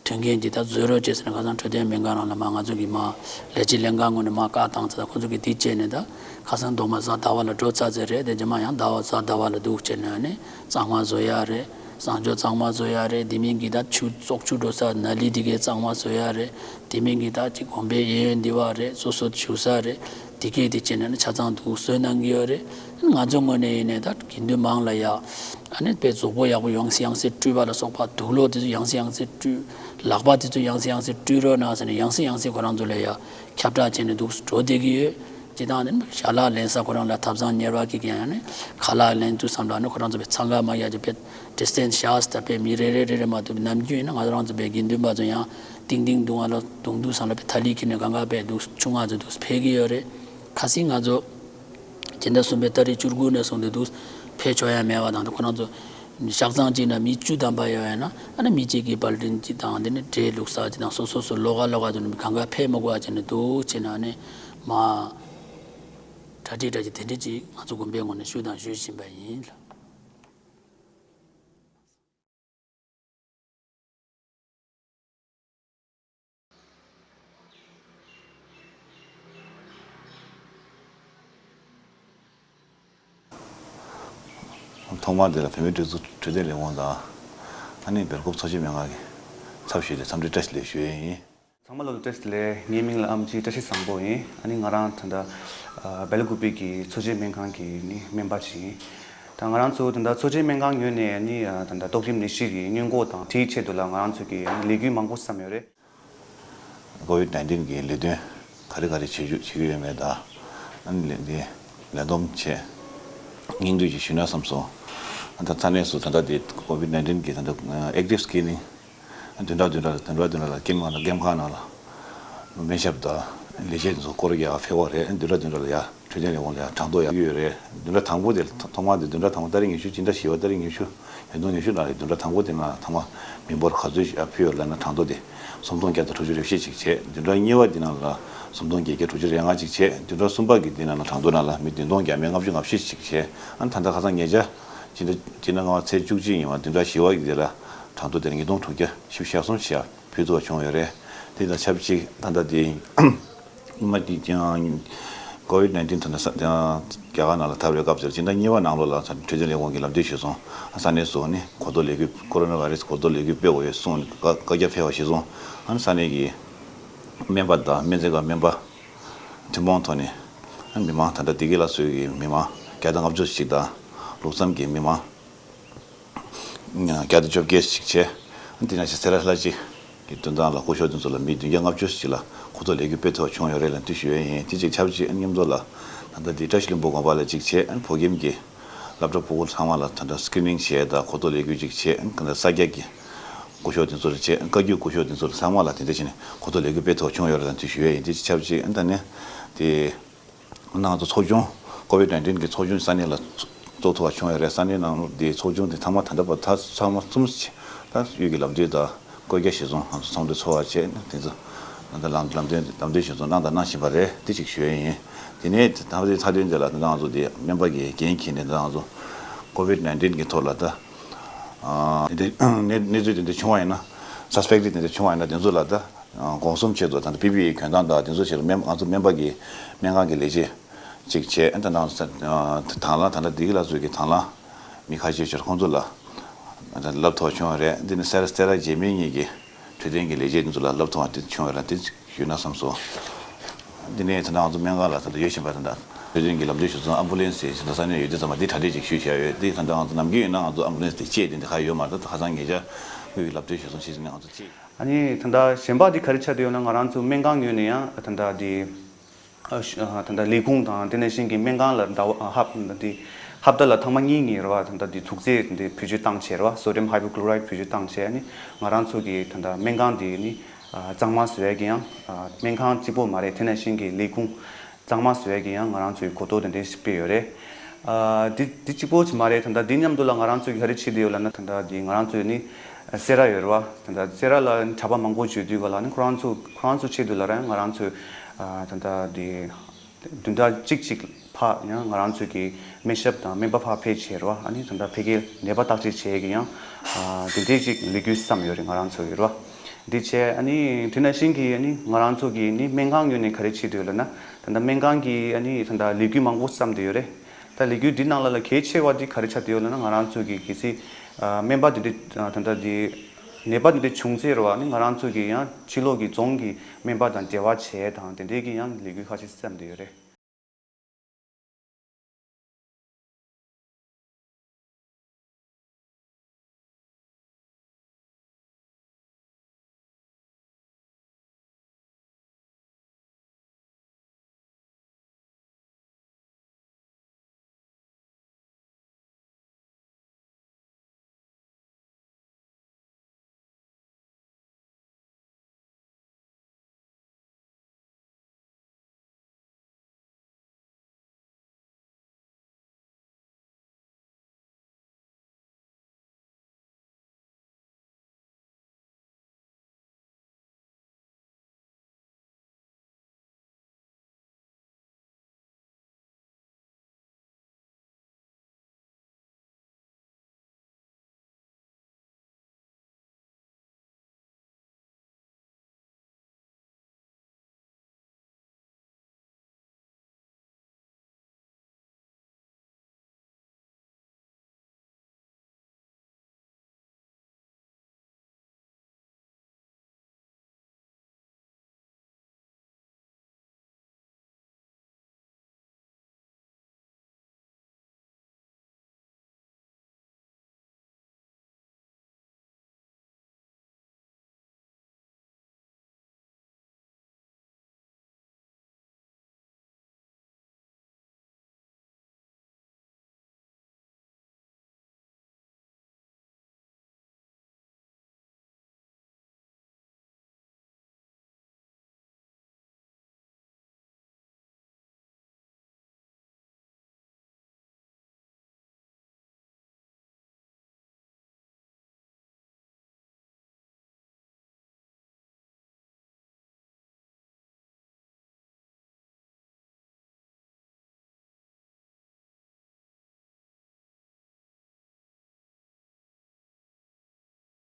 མཐུན་རྐྱེན་ཅིག་ད་བཟོ་རོགས་བྱས་ཟེར་ནས་ཁ་སང་འཕྲོད་བསྟེན་སྨན་ཁང་རང་ལ་མ་ང་ཚོ་གི་མ་ལས་བྱེད་ལྷན་ཁང་ངོས་ནས་མ་བཀའ་བཏང་ཚེ་ད་ཁོ་ཚོ་གི་དེ་བྱས་ནས་ད་ཁ་སང་རྡོག་མ་གཟའ་ཟླ་བ་ལ་འགྲོ་ཚར་ཚེ་རེད། དེ་རྗེས་མ་ཡང་ཟླ་བ་གཟའ་ཟླ་བ་ལ་འདུག་བྱས་ནས་ཨ་ནི་གཙང་མ་བཟོ་ཡ་རེད། གསང་སྤྱོད་གཙང་མ་བཟོ་ཡ་རེད། དེ་མིན་གྱི་ད་ཆུ་བཙོག་ཆུ་འགྲོ་ས་ན་ལི་དེ་གའི་གཙང་མ་བཟོ་ཡ་རེད། དེ་མིན་གྱི་ད་ཅིག་དགོན་པའི་གཡས་གཡོན་འདི་བ་རེད། སོ་སོ་བཞུགས་ས་རེད། དེ་གས་དེ་བྱས་ནས་ནི་ཆ་ཚང་འདུག་བཟོས་གནང་གི་ཡོད་རེད། ང་ཚོའི་ངོས་ནས་ཡིན་ནའི་ད་དགེ་འདུན་མང་ལ་ཡ་ཨ་ནི་དཔེ་གཟུགས་པོ་ཡག་པོ་ཡང་སེ་ཡང་སེ་བཀྲུས་པ་ལ་སོགས་པ་དུག་ལོག་དེ་ཚོ་ཡང་སེ་ཡང་སེ་བཀྲུས། ལག་པ་དེ་ཚོ་ཡང་སེ་ཡང་སེ་བཀྲུས་རོགས་གནང་ཟེར་ནས་ཡང་སེ་ཡང་སེ་ཁོ་རང་ཚོ་ལ་ཡ་ཁྱབ་བསྒྲགས་བྱས་ནས་འདུག་འགྲོ་བསྡད་ཀྱི་ཡོད། སྤྱིར་བཏང་ནི་ཞལ་ལག་ལེན་ས་ཁོ་རང་ལ་ཐབ་ཚང་གཉེར་བ་གི་ཀྱང་ནི་ཁ་ལག་ལེན་དུས་ཙམ་ལ་ནི་ཁོ་རང་ཚོ་བའི་འཚང་ཁ་མ་རྒྱག་ཅིག་བས་ཌི་སི་ཊེན་སི་བཞག་སྟབས་པས་མི་རེ་རེ་རེ་རེ་མ་ཐུབ་ནམ་རྒྱུན་ཡིན་ན་ང་རང་ཚོ་བའི་དགེ་འདུན་པ་ཚོ་ཡང་ཏིང་ཏིང་སྡུག་ང་ལ་སྡུག་སྡུག་བསམ་ལ་བའི་ཐ་ལི་ཁྱེར་ནས་གང་ག་བས་འདུག་ཆུང་ང་ཚོ་འདུག་ཕེབས་ཀྱི་ཡོད་རེད། ཁ་སང་ང་ཚོ་སྤྱི་ཟླ་གསུམ་པའི་ཏ་རིག་བཅུ་དགུ་ནས་བཟུང་སྟེ་འདུག་ཕེབས་ཆོག་ཡ་མེད་པ་དང་ཁོ་རང་ཚོ་ཞག་ཚང་གཅིག་ན་མི་བཅུ་ཐམ་པ་ཡོད་ཡ་ན་ཨ་ནི་མི་གཅིག་གིས་བལ་ཌིན་གཅིག་དང་དེ་ནི་འབྲས་བླུགས་ས་གཅིག་དང་སོ་སོ་སོ་ལོགས་ཀ་ལོགས་ཀ་དུ་ནི་གང་ག་ཕེབས་མི་དགོས་པ་བྱས་ནས་འདུག་བྱས་ན་ཨ་ནི་མ། གྲ་སྒྲིག་གྲ་སྒྲིག་དེ་འདྲ་ཅིག་ང་ཚོ་དགོན་པའི་ངོས་ནས་ཞུས་དང་ཞུ་བཞིན་པ་ཡིན་ལ། ཐོག་མར་འདི་ལ་བོད་མིའི་སྒྲིག་འཛུགས་འཕྲོད་བསྟེན་ལས་ཁུངས་དང་ཨ་ནི་སྦེལ་ཀོབ་འཚོ་བྱེད་སྨན་ཁང་གི་ཚབ་ཞུས་ཏེ་འཚམས་འདྲི་བཀྲ་ཤིས་བདེ་ལེགས་ཞུ་ཡས་ཡིན། ཚང་མ་ལ་བཀྲ་ཤིས་བདེ་ལེགས། ངའི་མིང་ལ་ཨམ་ཆི་བཀྲ་ཤིས་བཟང་པོ་ཡིན། ཨ་ནི་ང་རང་ད་ལྟ་སྦེལ་ཀོབ་པི་གི་འཚོ་བྱེད་སྨན་ཁང་གི་ནི་སྨན་པ་ཞིག་ཡིན། ད་ང་རང་ཚོ་ད་ལྟ་འཚོ་བྱེད་སྨན་ཁང་ངོས་ནས་ནི་ད་ལྟ་ཏོག་དབྱིབས་ནད་གཞི་གི་སྔོན་འགོག་དང་དེའི་ཆེད་དུ་ལ་ང་རང་ཚོ་གི་ལས་འགུལ་མང་པོ་བརྩམས་ཡོད་རེད། ཀོ་ཝིཌ་ནའིན་ཊིན་གི་ལས་དོན་ག་རེ་ག་རེ་བྱེད་རྒྱུ་བྱེད་ཀྱི་ཡོད་མེད་དང་། ཨ་ནི་ལས་འདི་ལས་བསྡོམས་བྱས་སྙིང་བསྡུས་ཀྱི་ཞུས་ན་བསམ་སོང་། ཨ་ད་ས་གནས་སུ་ད་ལྟ་དེ་ཀོ་ཝིཌ་ནའིན་ཊིན་གི་ད་ལྟ་ཨེག་ཊིབ་སི་ཀི་ནིང་བདུན་ཕྲག་བདུན་ཕྲག་ལ་བདུན་ཕྲག་བདུན་ཕྲག་ལ་ཀེམ་ནང་ལ་ཀེམ་ཁང་ནང་ལ་སྨན་ཞབས་དང་ལས་བྱེད་ཚོ་སྐོར་རྒྱག་ཕེབས་པ་རེད། བདུན་ཕྲག་བདུན་ཕྲག་ལ་ཡ། འཕྲོད་བསྟེན་ལས་ཁུངས་ལ་ཡང་གྲངས་ཐོ་ཡག་ཡོད་རེད། བདུན་ཕྲག་དང་པོ་དེ་ཐོག་མ་དེ་བདུན་ཕྲག་དང་པོ་ཏ་རིག་ཉི་ཤུ་སྤྱི་ཟླ་བཞི་པ་ཏ་རིག་ཉི་ཤུ་ཉིས་སྟོང་ཉི་ཤུ་ནང་ལ་བདུན་ཕྲག་དང་པོ་དེ་ནང་ལ་ཚང་མ་མི་འབོར་ག་ཚོད་ཞིག་ཕུལ་ཡོད་ལབ་ན་གྲངས་ཐོ་དེ་སུམ་སྟོང་བརྒྱ་དང་དྲུག་ཅུ་རེ་བཞི་ཅིག་བྱས། བདུན་ཕྲག་གཉིས་པ་དེ་ནང་ལ་སུམ་སྟོང་བརྒྱད་བརྒྱ་དྲུག་ཅུ་རེ་ལྔ་ཅིག་བྱས། བདུན་ཕྲག་གསུམ་པ་གི་དེ་ནང་ལ་གྲངས་ཐོ་ནང་ལ་མི་བདུན་སྟོང་བརྒྱ་མེད་ལྔ་བཅུ་ང་བཞི་ཅིག་བྱས། ཨ་ནི་ད་ལྟ་ཁ་སང་ཉེ་ཆར་སྤྱི་ཟླ་སྤྱི་ཟླ་ལྔ་པ་ཚེས་བཅུ་གཅིག་ཡིན་པ་བདུན་ཕྲག་བཞི་པ་གི་དེ་ལ་གྲངས་ཐོ་དེ་ལ་ཉིས་སྟོང་དྲུག་བརྒྱ་བཞི་བཅུ་ཞེ་གསུམ་ཞིག་ཕུལ་ཐུབ་པ་བྱུང་ཡོད་རེད། དེ་དང་ཆབས་ཅིག་ད་ལྟ་དེ་སྔོན་མ་དེ་ཀྱང་ཀོ་ཝིཌ་ནའིན་ཊིན་ད་ལྟ་ས་རྒྱ་གར་ནང་ལ་དར་བའི་སྐབས་དེར་སྤྱི་ཟླ་གཉིས་པ་ནང་ལོགས་ལ་ས་འཕྲོད་བསྟེན་ལས་ཁུངས་ཀྱིས་ལམ་སྟོན་ཞུས་སོང་། ས་གནས་སུ་ནི་གོ་རྟོགས་ལས་འགུལ་ཀོ་རོ་ན་བྷའི་རེ་སི་གོ་རྟོགས་ལས་འགུལ་སྤེལ་དགོས་ཡོད་གསུངས་ནས་བཀའ་བཀའ་རྒྱ་ཕེབས་པ་ཞིག་སོང་། ཨ་ནི་ས་གནས་ཀྱི་སྨན་པ་དང་སྨན་རྩིས་ཁང་སྨན་པ་ཐུན་མོང་ཐོག་ནས་ཨ་ནི་མི་མང་ད་ལྟ་བདེ་སྐྱིད་སླར་གསོའི་གི་མི་མང་བརྒྱ་དང་ལྔ་བཅུ་ཞིག་དང་ལུགས་བསམ་གྱི་མི་མང་བརྒྱ་དང་བཅོ་བརྒྱད་ཅིག་བྱས། དེ་ནང་བཞིན་སེ་ར་ལྷ་སྤྱི་གི་མདུན་ཐང་ལ་སྐུ་ཞབས་དེ་ཚོ་ལ་མི་བདུན་བརྒྱ་ལྔ་བཅུ་ཞིག་ལ་གོ་རྟོགས་ལས་འགུལ་སྤེལ་ཐུབ་པ་བྱུང་ཡོད་རེད་ལབ་འདི་ཞུ་ཡས་ཡིན། དེ་གཅིག་ཆབས་ཅིག་མཉམ་དུ་ལ་ད་ལྟ་འདི་བཀྲ་ཤིས་ལྷུན་པོ་དགོན་པ་ལ་གཅིག་བྱས། བོད་ཁྱིམ་གྱི་སློབ་གྲྭ་ཕྲུ་གུ་ཚང་མ་ལ་ད་ལྟ་སི་ཀི་རི་ནིང་བྱས་དང་གོ་རྟོགས་ལས་འགུལ་གཅིག་བྱས། ས་སྐྱ་གི་སྐུ་ཞབས་དེ་ཚོ་ལ་བྱས། བཀའ་བརྒྱུད་སྐུ་ཞབས་དེ་ཚོ་ལ་ཚང་མ་ལ་དེ་འདྲ་བྱས་ནས་གོ་རྟོགས་ལས་འགུལ་སྤེལ་ཐུབ་པ་བྱུང་ཡོད་རེད་ལབ་འདི་ཞུ་ཡས་ཡིན། དེ་གཅིག་ཆབས་ཅིག་ཨ་ནི་ད་ནི་དེ། ང་ཚོ་ཚོགས་ཆུང་ཀོ་ཝིཌ་ནའིན་ཊིན་གྱི་ཚོགས་ཆུང་ས་གནས་ལ་གཙོ་གཙོ་ཐུབ་པ་བྱུང་ཡོད་རེད། ས་གནས་ནང་དེ་ཚོགས་ཆུང་དེ་ཚང་མ་ད་ལྟ་བར་ད་ཚང་མ་གསུམ་ད་གཡུལ་གྱི་ལམ་སྟོན་དང་བཀའ་རྒྱ་གཞིར་བཟུང་ང་ཚོ་ཚོགས་འདུ་ཚོགས་པ་བྱས་ནས་དེ་ཚོ་ད་ལམ་ལམ་སྟོན་ལམ་སྟོན་གཞིར་བཟུང་གནང་དང་གནང་བཞིན་པ་རེད། དེ་གཅིག་ཞུ་ཡས་ཡིན། དེ་ནས་ད་ལྟའི་མཐའ་དོན་དེ་ལ་ད་ང་ཚོ་དེ་སྨན་པ་གི་འགན་འཁྱེར་ནས་ད་ང་ཚོ་ཀོ་ཝིཌ་ནའིན་ཊིན་གྱི་ཐོག་ལ་ད་དེ་འདྲ་གནས་གནས་ཚུལ་དེ་འདྲ་བྱུང་བ་ཡིན་ན་སཱ་སི་པེག་ཊི་དེ་འདྲ་བྱུང་བ་ཡིན་ན་དེ་ཚོ་ལ་ད། སྒོང་གསུམ་ཆེད་དུ་ད་ལྟ་པི་པི་ཨི་གྱོན་སྟངས་དང་དེ་ཚོ་ཆེད་དུ་སྨན་ང་ཚོ་སྨན་པ་གི་སྨན་ཁང་གི་ལས་བྱེད་ཅིག་བྱས། ཨ་ད་ནང་དང་བླངས་ད་ལྟ་བདེ་སྐྱིད་ལྷ་མཛོད་ཀྱི་དང་བླངས་མི་ཁ་ཤས་ཤིག་ཁོང་ཚོ་ལ་ལབ་ཐུབ་བྱུང་བ་རེད། འདི་ནི་སེ་ར་སེ་ར་རྗེ་མི་གཉིས་ཀྱི་འཕྲོད་བསྟེན་གྱི་ལས་བྱེད་དེ་ཚོ་ལ་ལབ་ཐུབ་པ་དེ་བྱུང་བ་རེད། དེ་ཞུས་ན་བསམ་སོང་། འདི་ནི་ད་ལྟ་ང་ཚོ་སྨན་ཁང་ལ་ད་ལྟ་ཡོད་བཞིན་པ་ད་ལྟ་ བོད་དོན་གྱི་ལམ་སྟོན་ཞུ་སོང་། ཨམ་བུ་ལན་སི་དེ་ད་ས་གནས་ཡོད་དུས་ཙམ་པ་འདི་གྲ་སྒྲིག་ཅིག་ཞུས་བྱས་ཡོད། འདི་ད་ལྟ་ང་ཚོ་ནམ་རྒྱུན་ཡིན་ན་ང་ཚོ་ཨམ་བུ་ལན་སི་དེ་སྐྱེལ་དེ་འདི་ག་ཡོད་མ་རེད། ད་ཁ་སང་ཉེ་ཆར་ཁོའི་ལམ་སྟོན་ཞུ་སོང་ཞེས་ནས་ང་ཚོ་ཅིག་ཨ་ནི་ད་ལྟ་གཞན་པ་འདི་ག་རེ་ཆགས་བསྡད་ཡོད་ན། ང་རང་ཚོ་སྨན་ཁང་ངོས་ནས་ཡང་ད་ལྟ་འདི་ཨ་ཤ་ཨ་ད་ལྟ་ལས་ཁུངས་དང་དེ་ནང་བཞིན་གྱི་སྨན་ཁང་ལ་ཟླ་བ་ཨ་ཧབ་འདི་ཧབ་ཏ་ལ་ཐེངས་མ་གཉིས་གཉིས་རེད་བ། ད་ལྟ་འདི་དུག་རྫས་འདི་བེད་སྤྱོད་བཏང་བྱས་རེད་བ། སོ་ཌི་ཡམ་ཧའི་པོ་ཀློ་རའིཌ་བེད་སྤྱོད་བཏང་བྱས། ཨ་ནི་ང་རང་ཚོ་གི་ད་ལྟ་སྨན་ཁང་འདི་ནི་ཨ་གཙང་མ་བཟོ་ཡས་ཀྱི་ཡང་ཨ་སྨན་ཁང་གཅིག་པོ་མ་རེད། དེ་ནང་བཞིན་གྱི་ལས་ཁུངས་གཙང་མ་བཟོ་ཡས་ཀྱི་ཡང་ང་རང་ཚོའི་གོ་རྟོགས་དེ་འདྲ་ཞིག་སྤེལ་ཡོད་རེད། ཨ་འདི་འདི་གཅིག་པོ་ཅིག་མ་རེད། ད་ལྟ་འདི་མཉམ་དུ་ལ་ང་རང་ཚོས་ག་རེ་བྱེད་བསྡད་ཡོད་ལབ་ན། ད་ལྟ་འདི་ང་རང་ཚོས་ནི་སེ་ར་ཡོད་རེད་བ། ད་ལྟ་སེ་ར་ལ་ནི་གྲྭ་པ་མང་པོ་འཛུལ་དུས་ག་ལ་ནི་ཁོ་རང་ཚོ་ཁོ་རང་ཚོ་ཆེད་དུ་ལ་ར་ང་རང་ཚོས་ཨ་ད་ལྟ་འདི་བདུན་ཕྲག་གཅིག་གཅིག་ཕར་ཡང་ང་རང་ཚོས་ཀྱི་སྨན་ཞབས་དང་སྨན་པ་ཕར་ཕེབས་བྱས་རེད་བ། ཨ་ནི་ད་ལྟ་ཕ་གིའི་ནད་པ་བརྟག་དཔྱད་བྱེད་ཀྱི་ཡང་ཨ་དེ་འདྲའི་ཅིག་ལས་འགུལ་བརྩམས་ཡོད་རེད། ང་རང་ཚོ་ཡོད་རེད་བ། འདི་བྱས། ཨ་ནི་དེ་ནང་བཞིན་གྱི་ཨ་ནི་ང་རང་ཚོ་གི་ནི་སྨན་ཁང་ངོས་ནས་ག་རེ་བྱེད་འདོད་ལབ་ན། ད་ལྟ་སྨན་ཁང་གི་ཨ་ནི་ད་ལྟ་ལས་འགུལ་མང་པོ་བརྩམས་བསྡད་ཡོད་རེད། ད་ལས་འགུལ་འདི་ནང་ལ་ལ་གལ་ཆེ་བ་འདི་ག་རེ་ཆགས་བསྡད་ཡོད་ལབ་ན། ང་རང་ཚོ་གི་གལ་སྲིད་ཨ་སྨན་པ་འདི་འདྲ་ད་ལྟ་འདི་ནད་པ་འདི་འདྲ་བྱུང་ཚེ་རེད་བ། ཨ་ནི་ང་རང་ཚོ་གི་ཡང་ཕྱི་ལོགས་ཀྱི་རྫོང་གི་སྨན་པ་དང་འབྲེལ་བ་བྱས་དང་དེ་འདྲའི་གི་ཡང་ལས་འགུལ་ཁ་ཤས་བརྩམས་བསྡད་ཡོད་རེད།